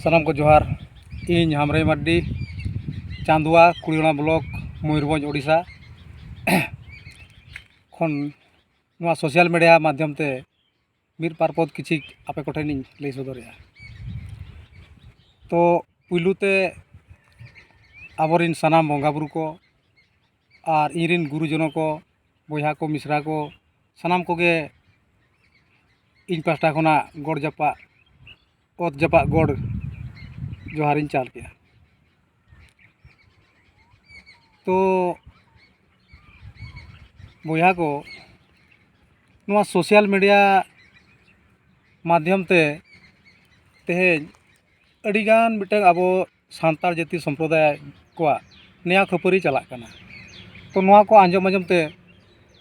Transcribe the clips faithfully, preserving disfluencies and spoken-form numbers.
ᱥᱟᱱᱟᱢ ᱠᱚ ᱡᱚᱦᱟᱨ᱾ ᱤᱧ ᱦᱟᱢᱨᱟᱭ ᱢᱟᱨᱰᱤ, ᱪᱟᱸᱫᱩᱣᱟ, ᱠᱩᱲᱤᱭᱟᱱᱟ ᱵᱞᱚᱠ, ᱢᱚᱭᱩᱨᱵᱷᱚᱸᱡᱽ, ᱳᱰᱤᱥᱟ ᱠᱷᱚᱱ ᱱᱚᱣᱟ ᱥᱳᱥᱟᱞ ᱢᱤᱰᱤᱭᱟ ᱢᱟᱫᱽᱫᱷᱚᱢ ᱛᱮ ᱢᱤᱫ ᱵᱟᱨ ᱯᱚᱫ ᱠᱤᱪᱷᱤ ᱟᱯᱮ ᱠᱚᱴᱷᱮᱱᱤᱧ ᱞᱟᱹᱭ ᱥᱚᱫᱚᱨᱮᱜᱼᱟ᱾ ᱛᱚ ᱯᱩᱭᱞᱩ ᱛᱮ ᱟᱵᱚᱨᱮᱱ ᱥᱟᱱᱟᱢ ᱵᱚᱸᱜᱟ ᱵᱩᱨᱩ ᱠᱚ ᱟᱨ ᱤᱧᱨᱮᱱ ᱜᱩᱨᱩᱡᱚᱱᱚ ᱠᱚ, ᱵᱚᱭᱦᱟ ᱠᱚ, ᱢᱤᱥᱨᱟ ᱠᱚ, ᱥᱟᱱᱟᱢ ᱠᱚᱜᱮ ᱤᱧ ᱯᱟᱦᱴᱟ ᱠᱷᱚᱱᱟᱜ ᱜᱚᱰ ᱡᱟᱯᱟᱜ, ᱚᱛ ᱡᱟᱯᱟᱜ ᱜᱚᱰ ᱡᱚᱦᱟᱨᱤᱧ ᱪᱟᱞ ᱠᱮᱜᱼᱟ᱾ ᱛᱚ ᱵᱚᱭᱦᱟ ᱠᱚ, ᱱᱚᱣᱟ ᱥᱳᱥᱟᱞ ᱢᱤᱰᱤᱭᱟ ᱢᱟᱫᱽᱫᱷᱚᱢ ᱛᱮ ᱛᱮᱦᱮᱧ ᱟᱹᱰᱤᱜᱟᱱ ᱢᱤᱫᱴᱟᱝ ᱟᱵᱚ ᱥᱟᱱᱛᱟᱲ ᱡᱟᱹᱛᱤ ᱥᱚᱢᱯᱨᱚᱫᱟᱭ ᱠᱚᱣᱟᱜ ᱱᱮᱭᱟᱣ ᱠᱷᱟᱹᱯᱟᱹᱨᱤ ᱪᱟᱞᱟᱜ ᱠᱟᱱᱟ᱾ ᱛᱚ ᱱᱚᱣᱟ ᱠᱚ ᱟᱸᱡᱚᱢ ᱟᱸᱡᱚᱢ ᱛᱮ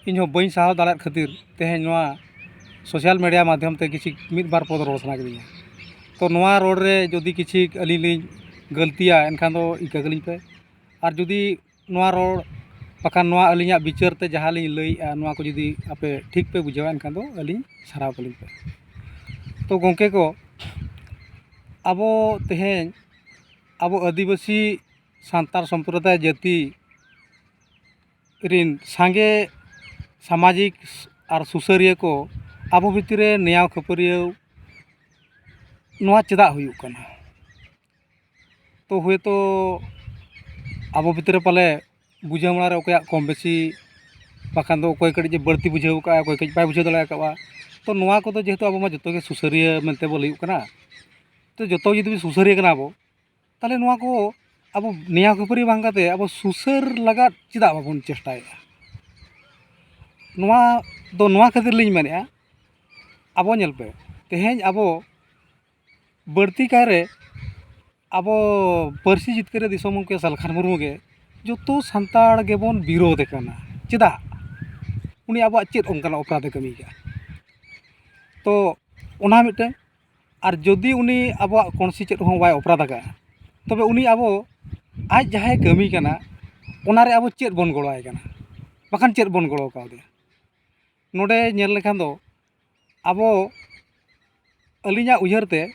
ᱤᱧᱦᱚᱸ ᱵᱟᱹᱧ ᱥᱟᱦᱟᱣ ᱫᱟᱲᱮᱭᱟᱜ ᱠᱷᱟᱹᱛᱤᱨ ᱛᱮᱦᱮᱧ ᱱᱚᱣᱟ ᱥᱳᱥᱟᱞ ᱢᱤᱰᱤᱭᱟ ᱢᱟᱫᱽᱫᱷᱚᱢ ᱛᱮ ᱠᱤᱪᱷᱩ ᱢᱤᱫ ᱵᱟᱨ ᱯᱚᱫ ᱨᱚᱲ ᱥᱟᱱᱟ ᱠᱤᱫᱤᱧᱟ᱾ ᱛᱚ ᱱᱚᱣᱟ ᱨᱚᱲ ᱨᱮ ᱡᱩᱫᱤ ᱠᱤᱪᱷᱩ ᱟᱹᱞᱤᱧ ᱞᱤᱧ ᱜᱟᱹᱞᱛᱤᱭᱟ, ᱮᱱᱠᱷᱟᱱ ᱫᱚ ᱤᱠᱟᱹ ᱠᱟᱹᱞᱤᱧ ᱯᱮ᱾ ᱟᱨ ᱡᱩᱫᱤ ᱱᱚᱣᱟ ᱨᱚᱲ ᱵᱟᱠᱷᱟᱱ ᱱᱚᱣᱟ ᱟᱹᱞᱤᱧᱟᱜ ᱵᱤᱪᱟᱹᱨ ᱛᱮ ᱡᱟᱦᱟᱸ ᱞᱤᱧ ᱞᱟᱹᱭᱮᱜᱼᱟ, ᱱᱚᱣᱟ ᱠᱚ ᱡᱩᱫᱤ ᱟᱯᱮ ᱴᱷᱤᱠ ᱯᱮ ᱵᱩᱡᱷᱟᱹᱣᱟ, ᱮᱱᱠᱷᱟᱱ ᱫᱚ ᱟᱹᱞᱤᱧ ᱥᱟᱨᱦᱟᱣ ᱠᱟᱹᱞᱤᱧ ᱯᱮ᱾ ᱛᱚ ᱜᱚᱢᱠᱮ ᱠᱚ, ᱟᱵᱚ ᱛᱮᱦᱮᱧ ᱟᱵᱚ ᱟᱹᱫᱤᱵᱟᱹᱥᱤ ᱥᱟᱱᱛᱟᱲ ᱥᱚᱢᱯᱨᱚᱫᱟᱭ ᱡᱟᱹᱛᱤ ᱨᱤᱱ ᱥᱟᱸᱜᱮ ᱥᱟᱢᱟᱡᱤᱠ ᱟᱨ ᱥᱩᱥᱟᱹᱨᱤᱭᱟᱹ ᱠᱚ ᱟᱵᱚ ᱵᱷᱤᱛᱤᱨ ᱨᱮ ᱱᱮᱭᱟᱣ ᱠᱷᱟᱹᱯᱟᱹᱨᱤᱭᱟᱹᱣ ᱱᱚᱣᱟ ᱪᱮᱫᱟᱜ ᱦᱩᱭᱩᱜ ᱠᱟᱱᱟ? ᱛᱚ ᱦᱳᱭᱛᱳ ᱟᱵᱚ ᱵᱷᱤᱛᱨᱤ ᱨᱮ ᱯᱟᱞᱮ ᱵᱩᱡᱷᱟᱹᱣ ᱢᱟᱲᱟᱝ ᱨᱮ ᱚᱠᱚᱭᱟᱜ ᱠᱚᱢ ᱵᱮᱥᱤ, ᱵᱟᱠᱷᱟᱱ ᱫᱚ ᱚᱠᱚᱭ ᱠᱟᱹᱴᱤᱡ ᱮ ᱵᱟᱹᱲᱛᱤ ᱵᱩᱡᱷᱟᱹᱣ ᱠᱟᱜᱼᱟ, ᱚᱠᱚᱭ ᱠᱟᱹᱴᱤᱡ ᱵᱟᱭ ᱵᱩᱡᱷᱟᱹᱣ ᱫᱟᱲᱮ ᱟᱠᱟᱫᱼᱟ᱾ ᱛᱚ ᱱᱚᱣᱟ ᱠᱚᱫᱚ ᱡᱮᱦᱮᱛᱩ ᱟᱵᱚ ᱢᱟ ᱡᱚᱛᱚ ᱜᱮ ᱥᱩᱥᱟᱹᱨᱤᱭᱟᱹ ᱢᱮᱱᱛᱮ ᱵᱚ ᱞᱟᱹᱭᱩᱜ ᱠᱟᱱᱟ, ᱛᱚ ᱡᱚᱛᱚ ᱡᱩᱫᱤ ᱥᱩᱥᱟᱹᱨᱤᱭᱟᱹ ᱠᱟᱱᱟ ᱵᱚ, ᱛᱟᱦᱚᱞᱮ ᱱᱚᱣᱟ ᱠᱚ ᱟᱵᱚ ᱱᱮᱭᱟᱣ ᱠᱷᱟᱹᱯᱟᱹᱨᱤ ᱵᱟᱝ ᱠᱟᱛᱮ ᱟᱵᱚ ᱥᱩᱥᱟᱹᱨ ᱞᱟᱜᱟᱫ ᱪᱮᱫᱟᱜ ᱵᱟᱵᱚᱱ ᱪᱮᱥᱴᱟᱭᱮᱫᱼᱟ? ᱱᱚᱣᱟ ᱫᱚ ᱱᱚᱣᱟ ᱠᱷᱟᱹᱛᱤᱨ ᱞᱤᱧ ᱢᱮᱱᱮᱫᱼᱟ, ᱟᱵᱚ ᱧᱮᱞ ᱯᱮ, ᱛᱮᱦᱮᱧ ᱟᱵᱚ ᱵᱟᱹᱲᱛᱤ ᱠᱟᱭᱨᱮ ᱟᱵᱚ ᱯᱟᱹᱨᱥᱤ ᱡᱤᱛᱠᱟᱹᱨ ᱨᱮ ᱫᱤᱥᱚᱢ ᱜᱚᱢᱠᱮ ᱥᱟᱞᱠᱷᱟᱱ ᱢᱩᱨᱢᱩ ᱜᱮ ᱡᱚᱛᱚ ᱥᱟᱱᱛᱟᱲ ᱜᱮᱵᱚᱱ ᱵᱤᱨᱳᱫᱷ ᱠᱟᱱᱟ᱾ ᱪᱮᱫᱟᱜ? ᱩᱱᱤ ᱟᱵᱚᱣᱟᱜ ᱪᱮᱫ ᱚᱱᱠᱟᱱᱟᱜ ᱚᱯᱨᱟᱫᱷ ᱮ ᱠᱟᱹᱢᱤ ᱠᱟᱜᱼᱟ? ᱛᱚ ᱚᱱᱟ ᱢᱤᱫᱴᱟᱝ᱾ ᱟᱨ ᱡᱩᱫᱤ ᱩᱱᱤ ᱟᱵᱚᱣᱟᱜ ᱠᱚᱱᱥᱤ ᱪᱮᱫ ᱦᱚᱸ ᱵᱟᱭ ᱚᱯᱨᱟᱫᱷ ᱟᱠᱟᱫᱼᱟ, ᱛᱚᱵᱮ ᱩᱱᱤ ᱟᱵᱚ ᱟᱡ ᱡᱟᱦᱟᱸᱭ ᱠᱟᱹᱢᱤ ᱠᱟᱱᱟ, ᱚᱱᱟᱨᱮ ᱟᱵᱚ ᱪᱮᱫ ᱵᱚᱱ ᱜᱚᱲᱚᱣᱟᱭ ᱠᱟᱱᱟ? ᱵᱟᱠᱷᱟᱱ ᱪᱮᱫ ᱵᱚᱱ ᱜᱚᱲᱚ ᱠᱟᱣᱫᱮᱭᱟ? ᱱᱚᱰᱮ ᱧᱮᱞ ᱞᱮᱠᱷᱟᱱ ᱫᱚ ᱟᱵᱚ, ᱟᱹᱞᱤᱧᱟᱜ ᱩᱭᱦᱟᱹᱨ ᱛᱮ,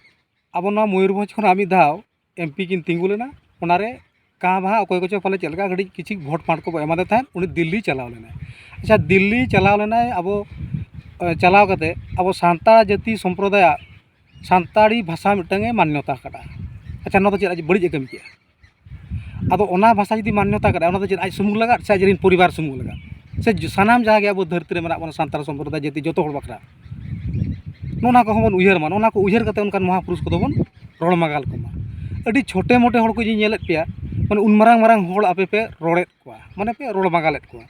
ᱟᱵᱚ ᱱᱚᱣᱟ ᱢᱚᱭᱩᱨᱵᱷᱚᱸᱡᱽ ᱠᱷᱚᱱᱟᱜ ᱢᱤᱫ ᱫᱷᱟᱣ ᱮᱢᱯᱤ ᱠᱤᱱ ᱛᱤᱸᱜᱩ ᱞᱮᱱᱟ᱾ ᱚᱱᱟᱨᱮ ᱠᱟᱸ ᱵᱷᱟᱸ ᱚᱠᱚᱭ ᱠᱚᱪᱚ ᱯᱟᱞᱮ ᱪᱮᱫ ᱞᱮᱠᱟ ᱠᱟᱹᱴᱤᱡ ᱠᱤᱪᱷᱤ ᱵᱷᱳᱴ ᱯᱷᱟᱸᱰ ᱠᱚ ᱮᱢᱟᱫᱮ ᱛᱟᱦᱮᱸᱫ, ᱩᱱᱤ ᱫᱤᱞᱞᱤ ᱪᱟᱞᱟᱣ ᱞᱮᱱᱟᱭ᱾ ᱟᱪᱪᱷᱟ, ᱫᱤᱞᱞᱤ ᱪᱟᱞᱟᱣ ᱞᱮᱱᱟᱭ, ᱟᱵᱚ, ᱮ, ᱪᱟᱞᱟᱣ ᱠᱟᱛᱮ ᱟᱵᱚ ᱥᱟᱱᱛᱟᱲ ᱡᱟᱹᱛᱤ ᱥᱚᱢᱯᱨᱚᱫᱟᱭᱟᱜ ᱥᱟᱱᱛᱟᱲᱤ ᱵᱷᱟᱥᱟ ᱢᱤᱫᱴᱟᱝ ᱮ ᱢᱟᱱᱱᱚᱛᱟ ᱟᱠᱟᱫᱼᱟ᱾ ᱟᱪᱪᱷᱟ, ᱱᱚᱣᱟ ᱫᱚ ᱪᱮᱫ ᱟᱡ ᱵᱟᱹᱲᱤᱡ ᱮ ᱠᱟᱹᱢᱤ ᱠᱮᱫᱼᱟ? ᱟᱫᱚ ᱚᱱᱟ ᱵᱷᱟᱥᱟ ᱡᱩᱫᱤ ᱢᱟᱱᱱᱚᱛᱟ ᱠᱟᱫᱟᱭ, ᱚᱱᱟ ᱫᱚ ᱪᱮᱫ ᱟᱡ ᱥᱩᱢᱩᱝ ᱞᱟᱜᱟᱫ ᱥᱮ ᱟᱡ ᱨᱮᱱ ᱯᱚᱨᱤᱵᱟᱨ ᱥᱩᱢᱩᱝ ᱞᱟᱜᱟᱫ? ᱥᱮ ᱡᱩ-, ᱥᱟᱱᱟᱢ ᱡᱟᱦᱟᱸ ᱜᱮ ᱟᱵᱚ ᱫᱷᱟᱹᱨᱛᱤ ᱨᱮ ᱢᱮᱱᱟᱜ ᱵᱚᱱᱟ ᱥᱟᱱᱛᱟᱲ ᱥᱚᱢᱯᱨᱚᱫᱟᱭ ᱡᱟᱹᱛᱤ ᱡᱚᱛᱚ ᱦᱚᱲ ᱵᱟᱠᱷᱨᱟ? ᱱᱚᱜᱼᱚ ᱱᱚᱣᱟ ᱠᱚᱦᱚᱸ ᱵᱚᱱ ᱩᱭᱦᱟᱹᱨ ᱢᱟ, ᱱᱚᱜᱼᱚ ᱱᱚᱣᱟ ᱠᱚ ᱩᱭᱦᱟᱹᱨ ᱠᱟᱛᱮ ᱚᱱᱠᱟᱱ ᱢᱚᱦᱟᱯᱩᱨᱩᱥ ᱠᱚᱫᱚ ᱵᱚᱱ ᱨᱚᱲ ᱢᱟᱜᱟᱞ ᱠᱚᱢᱟ᱾ ᱟᱹᱰᱤ ᱪᱷᱳᱴᱮ ᱢᱳᱴᱮ ᱦᱚᱲ ᱠᱚ ᱤᱧ ᱧᱮᱞᱮᱫ ᱯᱮᱭᱟ, ᱢᱟᱱᱮ ᱩᱱ ᱢᱟᱨᱟᱝ ᱢᱟᱨᱟᱝ ᱦᱚᱲ ᱟᱯᱮ ᱯᱮ ᱨᱚᱲᱮᱫ ᱠᱚᱣᱟ, ᱢᱟᱱᱮ ᱯᱮ ᱨᱚᱲ ᱢᱟᱜᱟᱞᱮᱫ ᱠᱚᱣᱟ᱾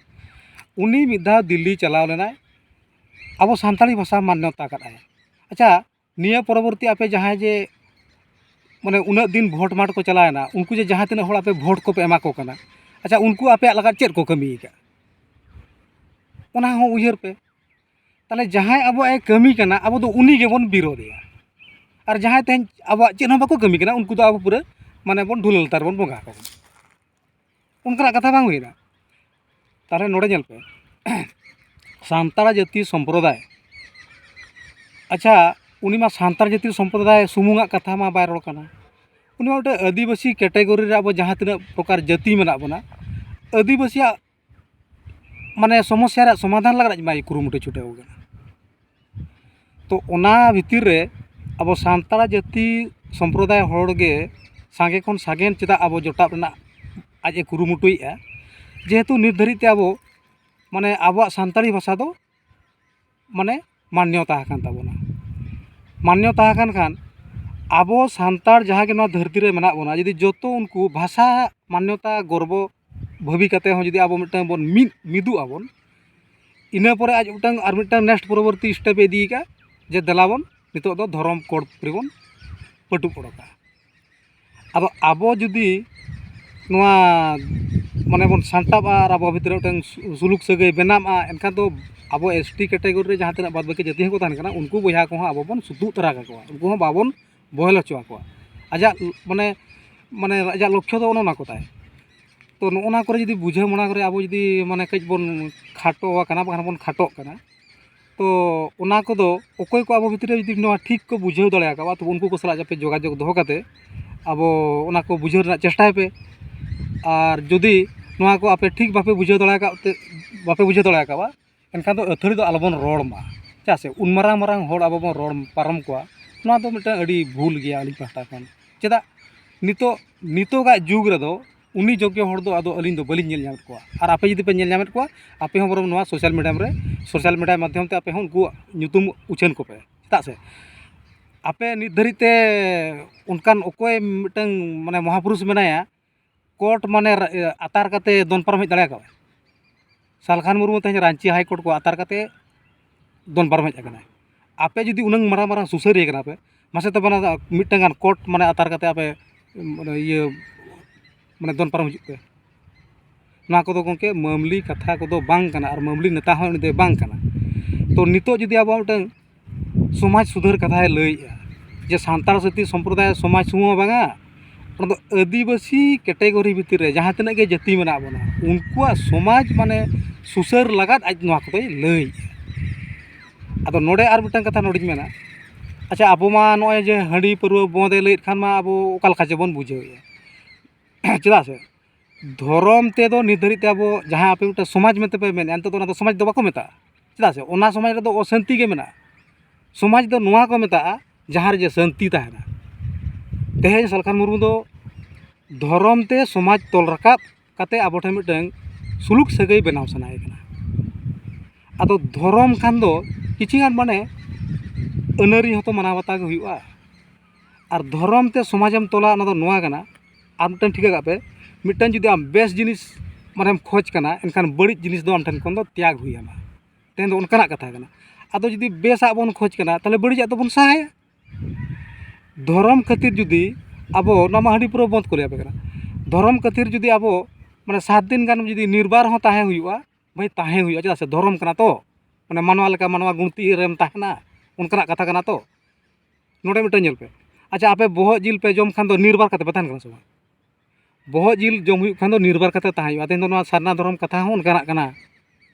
ᱩᱱᱤ ᱢᱤᱫ ᱫᱷᱟᱣ ᱫᱤᱞᱞᱤ ᱪᱟᱞᱟᱣ ᱞᱮᱱᱟᱭ, ᱟᱵᱚ ᱥᱟᱱᱛᱟᱲᱤ ᱵᱷᱟᱥᱟ ᱢᱟᱱᱱᱚᱛᱟ ᱠᱟᱫᱟᱭ᱾ ᱟᱪᱪᱷᱟ, ᱱᱤᱭᱟᱹ ᱯᱚᱨᱚᱵᱚᱨᱛᱤ ᱟᱯᱮ ᱡᱟᱦᱟᱸᱭ ᱡᱮ, ᱢᱟᱱᱮ, ᱩᱱᱟᱹᱜ ᱫᱤᱱ ᱵᱷᱳᱴ ᱢᱟᱴ ᱠᱚ ᱪᱟᱞᱟᱣᱮᱱᱟ, ᱩᱱᱠᱩ ᱡᱮ ᱡᱟᱦᱟᱸ ᱛᱤᱱᱟᱹᱜ ᱦᱚᱲ ᱟᱯᱮ ᱵᱷᱳᱴ ᱠᱚᱯᱮ ᱮᱢᱟ ᱠᱚ ᱠᱟᱱᱟ, ᱟᱪᱪᱷᱟ, ᱩᱱᱠᱩ ᱟᱯᱮᱭᱟᱜ ᱞᱟᱹᱜᱤᱫ ᱪᱮᱫ ᱠᱚ ᱠᱟᱹᱢᱤ ᱟᱠᱟᱫ? ᱚᱱᱟ ᱦᱚᱸ ᱩᱭᱦᱟᱹᱨ ᱯᱮ᱾ ᱛᱟᱦᱚᱞᱮ ᱡᱟᱦᱟᱸᱭ ᱟᱵᱚᱣᱟᱜ ᱮ ᱠᱟᱹᱢᱤ ᱠᱟᱱᱟ, ᱟᱵᱚ ᱫᱚ ᱩᱱᱤ ᱜᱮᱵᱚᱱ ᱵᱤᱨᱳᱫᱷᱮᱭᱟ᱾ ᱟᱨ ᱡᱟᱦᱟᱸᱭ ᱛᱮᱦᱮᱧ ᱟᱵᱚᱣᱟᱜ ᱪᱮᱫ ᱦᱚᱸ ᱵᱟᱠᱚ ᱠᱟᱹᱢᱤ ᱠᱟᱱᱟ, ᱩᱱᱠᱩ ᱫᱚ ᱟᱵᱚ ᱯᱩᱨᱟᱹ, ᱢᱟᱱᱮ, ᱵᱚᱱ ᱰᱷᱩᱞᱟᱹ ᱞᱟᱛᱟᱨ ᱵᱚᱱ ᱵᱚᱸᱜᱟ ᱟᱠᱚ ᱠᱟᱱᱟ᱾ ᱚᱱᱠᱟᱱᱟᱜ ᱠᱟᱛᱷᱟ ᱵᱟᱝ ᱦᱩᱭᱱᱟ? ᱛᱟᱦᱚᱞᱮ ᱱᱚᱰᱮ ᱧᱮᱞ ᱯᱮ, ᱥᱟᱱᱛᱟᱲ ᱡᱟᱹᱛᱤ ᱥᱚᱢᱯᱨᱚᱫᱟᱭ, ᱟᱪᱪᱷᱟ, ᱩᱱᱤ ᱢᱟ ᱥᱟᱱᱛᱟᱲ ᱡᱟᱹᱛᱤ ᱥᱚᱢᱯᱨᱚᱫᱟᱭ ᱥᱩᱢᱩᱝᱟᱜ ᱠᱟᱛᱷᱟ ᱢᱟ ᱵᱟᱭ ᱨᱚᱲ ᱠᱟᱱᱟ᱾ ᱩᱱᱤ ᱢᱟ ᱢᱤᱫᱴᱮᱱ ᱟᱹᱫᱤᱵᱟᱹᱥᱤ ᱠᱮᱴᱮᱜᱚᱨᱤ ᱨᱮ ᱟᱵᱚ ᱡᱟᱦᱟᱸ ᱛᱤᱱᱟᱹᱜ ᱯᱨᱚᱠᱟᱨ ᱡᱟᱹᱛᱤ ᱢᱮᱱᱟᱜ ᱵᱚᱱᱟ, ᱟᱹᱫᱤᱵᱟᱹᱥᱤᱭᱟᱜ, ᱢᱟᱱᱮ, ᱥᱚᱢᱚᱥᱥᱟ ᱨᱮᱭᱟᱜ ᱥᱚᱢᱟᱫᱷᱟᱱ ᱞᱟᱹᱜᱤᱫ ᱢᱟᱭ ᱠᱩᱨᱩᱢᱩᱴᱩ ᱪᱷᱩᱴᱟᱹᱣ ᱠᱟᱱᱟ᱾ ᱛᱚ, ᱚᱱᱟ ᱵᱷᱤᱛᱤᱨ ᱨᱮ ᱟᱵᱚ ᱥᱟᱱᱛᱟᱲ ᱡᱟᱹᱛᱤ ᱥᱚᱢᱯᱨᱚᱫᱟᱭ ᱦᱚᱲ ᱜᱮ ᱥᱟᱸᱜᱮ ᱠᱷᱚᱱ ᱥᱟᱸᱜᱮᱱ ᱪᱮᱫᱟᱜ ᱟᱵᱚ ᱡᱚᱴᱟᱣ ᱨᱮᱱᱟᱜ ᱟᱡ ᱮ ᱠᱩᱨᱩᱢᱩᱴᱩᱭᱮᱫᱼᱟ? ᱡᱮᱦᱮᱛᱩ ᱱᱤᱛ ᱫᱷᱟᱹᱨᱤᱡ ᱛᱮ ᱟᱵᱚ, ᱢᱟᱱᱮ, ᱟᱵᱚᱣᱟᱜ ᱥᱟᱱᱛᱟᱲᱤ ᱵᱷᱟᱥᱟ ᱫᱚ, ᱢᱟᱱᱮ, ᱢᱟᱱᱱᱚᱛᱟ ᱟᱠᱟᱱ ᱛᱟᱵᱚᱱᱟ᱾ ᱢᱟᱱᱱᱚᱛᱟ ᱟᱠᱟᱱ ᱠᱷᱟᱱ ᱟᱵᱚ ᱥᱟᱱᱛᱟᱲ ᱡᱟᱦᱟᱸ ᱜᱮ ᱱᱚᱣᱟ ᱫᱷᱟᱹᱨᱛᱤ ᱨᱮ ᱢᱮᱱᱟᱜ ᱵᱚᱱᱟ, ᱡᱩᱫᱤ ᱡᱚᱛᱚ ᱩᱱᱠᱩ ᱵᱷᱟᱥᱟ ᱢᱟᱱᱱᱚᱛᱟ ᱜᱚᱨᱵᱚ ᱵᱷᱟᱹᱵᱤ ᱠᱟᱛᱮ ᱦᱚᱸ ᱡᱩᱫᱤ ᱟᱵᱚ ᱢᱤᱫᱴᱟᱝ ᱵᱚᱱ ᱢᱤᱫ, ᱢᱤᱫᱚᱜ ᱟᱵᱚᱱ, ᱤᱱᱟᱹ ᱯᱚᱨᱮ ᱟᱡ ᱢᱤᱫᱴᱟᱝ, ᱟᱨ ᱢᱤᱫᱴᱟᱝ next ᱯᱚᱨᱚᱵᱚᱨᱛᱤ step ᱮ ᱤᱫᱤ ᱠᱟᱜᱼᱟ ᱡᱮ ᱫᱮᱞᱟ ᱵᱚᱱ ᱱᱤᱛᱚᱜ ᱫᱚ ᱫᱷᱚᱨᱚᱢ code ᱨᱮᱵᱚᱱ ᱯᱟᱹᱴᱩᱵ ᱚᱰᱚᱠᱟ᱾ ᱟᱫᱚ ᱟᱵᱚ ᱡᱩᱫᱤ ᱱᱚᱣᱟ, ᱢᱟᱱᱮ, ᱵᱚᱱ ᱥᱟᱱᱴᱟᱜᱼᱟ ᱟᱨ ᱟᱵᱚ ᱵᱷᱤᱛᱨᱤ ᱨᱮ ᱢᱤᱫᱴᱟᱝ ᱥᱩ-, ᱥᱩᱞᱩᱠ ᱥᱟᱹᱜᱟᱹᱭ ᱵᱮᱱᱟᱜᱼᱟ, ᱮᱱᱠᱷᱟᱱ ᱫᱚ ᱟᱵᱚ S T category ᱨᱮ ᱡᱟᱦᱟᱸ ᱛᱤᱱᱟᱹᱜ ᱵᱟᱫ ᱵᱟᱹᱠᱤ ᱡᱟᱹᱛᱤ ᱦᱚᱸᱠᱚ ᱛᱟᱦᱮᱱ ᱠᱟᱱᱟ, ᱩᱱᱠᱩ ᱵᱚᱭᱦᱟ ᱠᱚᱦᱚᱸ ᱟᱵᱚ ᱵᱚᱱ ᱥᱩᱛᱩᱜ ᱛᱚᱨᱟ ᱠᱟᱠᱚᱣᱟ, ᱩᱱᱠᱩ ᱦᱚᱸ ᱵᱟᱵᱚᱱ ᱵᱚᱦᱮᱞ ᱦᱚᱪᱚ ᱟᱠᱚᱣᱟ᱾ ᱟᱡᱟᱜ, ᱢᱟᱱᱮ, ᱢᱟᱱᱮ, ᱟᱡᱟᱜ ᱞᱚᱠᱠᱷᱚ ᱫᱚ ᱚᱱᱮ ᱚᱱᱟ ᱠᱚ ᱛᱟᱭ᱾ ᱛᱚ, ᱱᱚᱜᱼᱚ ᱱᱟ ᱠᱚᱨᱮ ᱡᱩᱫᱤ ᱵᱩᱡᱷᱟᱹᱣ ᱢᱚᱱᱟ ᱠᱚᱨᱮ ᱟᱵᱚ ᱡᱩᱫᱤ, ᱢᱟᱱᱮ, ᱠᱟᱹᱡ ᱵᱚᱱ ᱠᱷᱟᱴᱚ ᱟᱠᱟᱱᱟ, ᱵᱟᱠᱷᱟᱱ ᱵᱚᱱ ᱠᱷᱟᱴᱚᱜ ᱠᱟᱱᱟ, ᱛᱚ ᱚᱱᱟ ᱠᱚᱫᱚ ᱚᱠᱚᱭ ᱠᱚ ᱟᱵᱚ ᱵᱷᱤᱛᱨᱤ ᱨᱮ ᱡᱩᱫᱤ ᱱᱚᱣᱟ ᱴᱷᱤᱠ ᱠᱚ ᱵᱩᱡᱷᱟᱹᱣ ᱫᱟᱲᱮ ᱟᱠᱟᱫᱼᱟ, ᱛᱚᱵᱮ ᱩᱱᱠᱩ ᱠᱚ ᱥᱟᱞᱟᱜ ᱟᱯᱮ ᱡᱳᱜᱟᱡᱳᱜᱽ ᱫᱚᱦᱚ ᱠᱟᱛᱮ ᱟᱵᱚ ᱚᱱᱟ ᱠᱚ ᱵᱩᱡᱷᱟᱹᱣ ᱨᱮᱱᱟᱜ ᱪᱮᱥᱴᱟᱭ ᱯᱮ᱾ ᱟᱨ ᱡᱩᱫᱤ ᱱᱚᱣᱟ ᱠᱚ ᱟᱯᱮ ᱴᱷᱤᱠ ᱵᱟᱯᱮ ᱵᱩᱡᱷᱟᱹᱣ ᱫᱟᱲᱮ ᱟᱠᱟᱫ ᱛᱮ, ᱵᱟᱯᱮ ᱵᱩᱡᱷᱟᱹᱣ ᱫᱟᱲᱮ ᱟᱠᱟᱫᱼᱟ, ᱮᱱᱠᱷᱟᱱ ᱫᱚ ᱟᱹᱛᱷᱟᱹᱲᱤ ᱫᱚ ᱟᱞᱚᱵᱚᱱ ᱨᱚᱲ ᱢᱟ᱾ ᱪᱮᱫᱟᱜ ᱥᱮ ᱩᱱ ᱢᱟᱨᱟᱝ ᱢᱟᱨᱟᱝ ᱦᱚᱲ ᱟᱵᱚ ᱵᱚᱱ ᱨᱚᱲ ᱯᱟᱨᱚᱢ ᱠᱚᱣᱟ, ᱱᱚᱣᱟ ᱫᱚ ᱢᱤᱫᱴᱟᱝ ᱟᱹᱰᱤ ᱵᱷᱩᱞ ᱜᱮᱭᱟ ᱟᱹᱞᱤᱧ ᱯᱟᱦᱴᱟ ᱠᱷᱚᱱ᱾ ᱪᱮᱫᱟᱜ ᱱᱤᱛᱚᱜ, ᱱᱤᱛᱚᱜᱟᱜ ᱡᱩᱜᱽ ᱨᱮᱫᱚ ᱩᱱᱤ ᱡᱳᱜᱽᱜᱚ ᱦᱚᱲ ᱫᱚ ᱟᱫᱚ ᱟᱹᱞᱤᱧ ᱫᱚ ᱵᱟᱹᱞᱤᱧ ᱧᱮᱞ ᱧᱟᱢᱮᱫ ᱠᱚᱣᱟ᱾ ᱟᱨ ᱟᱯᱮ ᱡᱩᱫᱤ ᱯᱮ ᱧᱮᱞ ᱧᱟᱢᱮᱫ ᱠᱚᱣᱟ, ᱟᱯᱮ ᱦᱚᱸ ᱵᱚᱨᱚᱝ ᱱᱚᱣᱟ ᱥᱳᱥᱟᱞ ᱢᱤᱰᱤᱭᱟ ᱨᱮ, ᱥᱳᱥᱟᱞ ᱢᱤᱰᱤᱭᱟ ᱢᱟᱫᱽᱫᱷᱚᱢ ᱛᱮ ᱟᱯᱮ ᱦᱚᱸ ᱩᱱᱠᱩᱣᱟᱜ ᱧᱩᱛᱩᱢ ᱩᱪᱷᱟᱹᱱ ᱠᱚᱯᱮ᱾ ᱪᱮᱫᱟᱜ ᱥᱮ ᱟᱯᱮ ᱱᱤᱛ ᱫᱷᱟᱹᱨᱤᱡ ᱛᱮ ᱚᱱᱠᱟᱱ ᱚᱠᱚᱭ ᱢᱤᱫᱴᱟᱝ ᱢᱟᱱᱮ ᱢᱚᱦᱟᱯᱩᱨᱩᱥ ᱢᱮᱱᱟᱭᱟ, ᱠᱳᱴ ᱢᱟᱱᱮ ᱨᱟ-, ᱟᱛᱟᱨ ᱠᱟᱛᱮ ᱫᱚᱱ ᱯᱟᱨᱚᱢ ᱦᱮᱡ ᱫᱟᱲᱮ ᱟᱠᱟᱫᱟᱭ? ᱥᱟᱞᱠᱷᱟᱱ ᱢᱩᱨᱢᱩ ᱛᱮᱦᱮᱧ ᱨᱟᱺᱪᱤ ᱦᱟᱭ ᱠᱳᱨᱴ ᱠᱚ ᱟᱛᱟᱨ ᱠᱟᱛᱮ ᱫᱚᱱ ᱯᱟᱨᱚᱢ ᱦᱮᱡ ᱟᱠᱟᱱᱟᱭ᱾ ᱟᱯᱮ ᱡᱩᱫᱤ ᱩᱱᱟᱹᱝ ᱢᱟᱨᱟᱝ ᱢᱟᱨᱟᱝ ᱥᱩᱥᱟᱹᱨᱤᱭᱟᱹ ᱠᱟᱱᱟ ᱯᱮ, ᱢᱟᱥᱮ ᱛᱚᱵᱮ ᱚᱱᱟ ᱢᱤᱫᱴᱟᱝ ᱜᱟᱱ ᱠᱳᱨᱴ ᱢᱟᱱᱮ ᱟᱛᱟᱨ ᱠᱟᱛᱮ ᱟᱯᱮ ᱢᱟᱱᱮ ᱤᱭᱟᱹ ᱢᱟᱱᱮ ᱫᱚᱱ ᱯᱟᱨᱚᱢ ᱦᱤᱡᱩᱜ ᱯᱮ᱾ ᱱᱚᱣᱟ ᱠᱚᱫᱚ ᱜᱚᱢᱠᱮ ᱢᱟᱢᱞᱤ ᱠᱟᱛᱷᱟ ᱠᱚᱫᱚ ᱵᱟᱝ ᱠᱟᱱᱟ, ᱟᱨ ᱢᱟᱢᱞᱤ ᱱᱮᱛᱟ ᱦᱚᱸ ᱩᱱᱤ ᱫᱚᱭ ᱵᱟᱝ ᱠᱟᱱᱟ᱾ ᱛᱚ ᱱᱤᱛᱚᱜ ᱡᱩᱫᱤ ᱟᱵᱚᱣᱟᱜ ᱢᱤᱫᱴᱟᱝ ᱥᱚᱢᱟᱡᱽ ᱥᱩᱫᱷᱟᱹᱨ ᱠᱟᱛᱷᱟᱭ ᱞᱟᱹᱭᱮᱜᱼᱟ, ᱡᱮ ᱥᱟᱱᱛᱟᱲ ᱥᱟᱹᱛᱤ ᱥᱚᱢᱯᱨᱚᱫᱟᱭ ᱥᱚᱢᱟᱡᱽ ᱥᱩᱢᱩᱝ ᱦᱚᱸ ᱵᱟᱝᱟ, ᱚᱱᱟ ᱫᱚ ᱟᱹᱫᱤᱵᱟᱹᱥᱤ ᱠᱮᱴᱮᱜᱚᱨᱤ ᱵᱷᱤᱛᱤᱨ ᱨᱮ ᱡᱟᱦᱟᱸ ᱛᱤᱱᱟᱹᱜ ᱜᱮ ᱡᱟᱹᱛᱤ ᱢᱮᱱᱟᱜ ᱵᱚᱱᱟ, ᱩᱱᱠᱩᱣᱟᱜ ᱥᱚᱢᱟᱡᱽ ᱢᱟᱱᱮ ᱥᱩᱥᱟᱹᱨ ᱞᱟᱜᱟᱫ ᱟᱡ ᱱᱚᱣᱟ ᱠᱚᱫᱚᱭ ᱞᱟᱹᱭᱮᱜᱼᱟ᱾ ᱟᱫᱚ ᱱᱚᱰᱮ ᱟᱨ ᱢᱤᱫᱴᱟᱝ ᱠᱟᱛᱷᱟ ᱱᱚᱰᱮᱧ ᱢᱮᱱᱟ, ᱟᱪᱪᱷᱟ, ᱟᱵᱚ ᱢᱟ ᱱᱚᱜᱼᱚᱭ ᱡᱮ ᱦᱟᱺᱰᱤ ᱯᱟᱹᱨᱣᱟᱹ ᱵᱚᱸᱫᱮ ᱞᱟᱹᱭᱮᱫ ᱠᱷᱟᱱ ᱢᱟ ᱟᱵᱚ ᱚᱠᱟ ᱞᱮᱠᱟ ᱪᱮᱵᱚᱱ ᱵᱩᱡᱷᱟᱹᱣᱮᱜᱼᱟ? ᱪᱮᱫᱟᱜ ᱥᱮ ᱫᱷᱚᱨᱚᱢ ᱛᱮᱫᱚ ᱱᱤᱛ ᱫᱷᱟᱹᱨᱤᱡ ᱛᱮ ᱟᱵᱚ ᱡᱟᱦᱟᱸ ᱟᱯᱮ ᱢᱤᱫᱴᱟᱝ ᱥᱚᱢᱟᱡᱽ ᱢᱮᱱᱛᱮ ᱯᱮ ᱢᱮᱱᱮᱫᱼᱟ, ᱱᱤᱛᱚᱜ ᱫᱚ ᱚᱱᱟ ᱫᱚ ᱥᱚᱢᱟᱡᱽ ᱫᱚ ᱵᱟᱠᱚ ᱢᱮᱛᱟᱜᱼᱟ᱾ ᱪᱮᱫᱟᱜ ᱥᱮ ᱚᱱᱟ ᱥᱚᱢᱟᱡᱽ ᱨᱮᱫᱚ ᱚᱥᱟᱱᱛᱤ ᱜᱮ ᱢᱮᱱᱟᱜᱼᱟ᱾ ᱥᱚᱢᱟᱡᱽ ᱫᱚ ᱱᱚᱣᱟ ᱠᱚ ᱢᱮᱛᱟᱜᱼᱟ, ᱡᱟᱦᱟᱸ ᱨᱮ ᱡᱮ ᱥᱟᱱᱛᱤ ᱛᱟᱦᱮᱱᱟ᱾ ᱛᱮᱦᱮᱧ ᱥᱟᱞᱠᱷᱟᱱ ᱢᱩᱨᱢᱩ ᱫᱚ ᱫᱷᱚᱨᱚᱢ ᱛᱮ ᱥᱚᱢᱟᱡᱽ ᱛᱚᱞ ᱨᱟᱠᱟᱵ ᱠᱟᱛᱮ ᱟᱵᱚ ᱴᱷᱮᱱ ᱢᱤᱫᱴᱟᱝ ᱥᱩᱞᱩᱠ ᱥᱟᱹᱜᱟᱹᱭ ᱵᱮᱱᱟᱣ ᱥᱟᱱᱟᱭᱮ ᱠᱟᱱᱟ᱾ ᱟᱫᱚ ᱫᱷᱚᱨᱚᱢ ᱠᱷᱟᱱ ᱫᱚ ᱠᱤᱪᱷᱩ ᱜᱟᱱ ᱢᱟᱱᱮ ᱟᱹᱱᱟᱹᱨᱤ ᱦᱚᱸᱛᱚ ᱢᱟᱱᱟᱣ ᱵᱟᱛᱟᱣ ᱜᱮ ᱦᱩᱭᱩᱜᱼᱟ᱾ ᱟᱨ ᱫᱷᱚᱨᱚᱢ ᱛᱮ ᱥᱚᱢᱟᱡᱮᱢ ᱛᱚᱞᱟ, ᱚᱱᱟ ᱫᱚ ᱱᱚᱣᱟ ᱠᱟᱱᱟ᱾ ᱟᱨ ᱢᱤᱫᱴᱮᱱ ᱴᱷᱤᱠᱟᱹ ᱠᱟᱜ ᱯᱮ, ᱢᱤᱫᱴᱮᱱ ᱡᱩᱫᱤ ᱟᱢ ᱵᱮᱥ ᱡᱤᱱᱤᱥ ᱢᱟᱱᱮᱢ ᱠᱷᱚᱡᱽ ᱠᱟᱱᱟ, ᱮᱱᱠᱷᱟᱱ ᱵᱟᱹᱲᱤᱡ ᱡᱤᱱᱤᱥ ᱫᱚ ᱟᱢ ᱴᱷᱮᱱ ᱠᱷᱚᱱ ᱫᱚ ᱛᱮᱭᱟᱜᱽ ᱦᱩᱭ ᱟᱢᱟ᱾ ᱛᱮᱦᱮᱧ ᱫᱚ ᱚᱱᱠᱟᱱᱟᱜ ᱠᱟᱛᱷᱟ ᱠᱟᱱᱟ᱾ ᱟᱫᱚ ᱡᱩᱫᱤ ᱵᱮᱥᱟᱜ ᱵᱚᱱ ᱠᱷᱚᱡᱽ ᱠᱟᱱᱟ, ᱛᱟᱦᱚᱞᱮ ᱵᱟᱹᱲᱤᱡᱟᱜ ᱫᱚᱵᱚᱱ ᱥᱟᱦᱟᱭᱟ᱾ ᱫᱷᱚᱨᱚᱢ ᱠᱷᱟᱹᱛᱤᱨ ᱡᱩᱫᱤ ᱟᱵᱚ, ᱱᱚᱣᱟ ᱢᱟ ᱦᱟᱺᱰᱤ ᱯᱟᱹᱣᱨᱟᱹ ᱵᱚᱱᱫᱽ ᱠᱚ ᱞᱟᱹᱭ ᱟᱯᱮ ᱠᱟᱱᱟ, ᱫᱷᱚᱨᱚᱢ ᱠᱷᱟᱹᱛᱤᱨ ᱡᱩᱫᱤ ᱟᱵᱚ ᱢᱟᱱᱮ ᱥᱟᱛ ᱫᱤᱱ ᱜᱟᱱ ᱡᱩᱫᱤ ᱱᱤᱨᱵᱟᱨ ᱦᱚᱸ ᱛᱟᱦᱮᱸ ᱦᱩᱭᱩᱜᱼᱟ, ᱵᱷᱟᱹᱭ, ᱛᱟᱦᱮᱸ ᱦᱩᱭᱩᱜᱼᱟ᱾ ᱪᱮᱫᱟᱜ ᱥᱮ ᱫᱷᱚᱨᱚᱢ ᱠᱟᱱᱟ ᱛᱚ, ᱢᱟᱱᱮ ᱢᱟᱱᱣᱟ ᱞᱮᱠᱟ ᱢᱟᱱᱣᱟ ᱜᱩᱱᱛᱤ ᱨᱮᱢ ᱛᱟᱦᱮᱱᱟ, ᱚᱱᱠᱟᱱᱟᱜ ᱠᱟᱛᱷᱟ ᱠᱟᱱᱟ ᱛᱚ᱾ ᱱᱚᱰᱮ ᱢᱤᱫᱴᱟᱝ ᱧᱮᱞ ᱯᱮ, ᱟᱪᱪᱷᱟ, ᱟᱯᱮ ᱵᱚᱦᱚᱜ ᱡᱤᱞ ᱯᱮ ᱡᱚᱢ ᱠᱷᱟᱱ ᱫᱚ ᱱᱤᱨᱵᱟᱨ ᱠᱟᱛᱮ ᱯᱮ ᱛᱟᱦᱮᱱ ᱠᱟᱱᱟ ᱥᱮ ᱵᱟᱝ? ᱵᱚᱦᱚᱜ ᱡᱤᱞ ᱡᱚᱢ ᱦᱩᱭᱩᱜ ᱠᱷᱟᱱ ᱫᱚ ᱱᱤᱨᱵᱟᱨ ᱠᱟᱛᱮ ᱛᱟᱦᱮᱸ ᱦᱩᱭᱩᱜᱼᱟ᱾ ᱛᱮᱦᱮᱧ ᱫᱚ ᱱᱚᱣᱟ ᱥᱟᱨᱱᱟ ᱫᱷᱚᱨᱚᱢ ᱠᱟᱛᱷᱟ ᱦᱚᱸ ᱚᱱᱠᱟᱱᱟᱜ ᱠᱟᱱᱟ᱾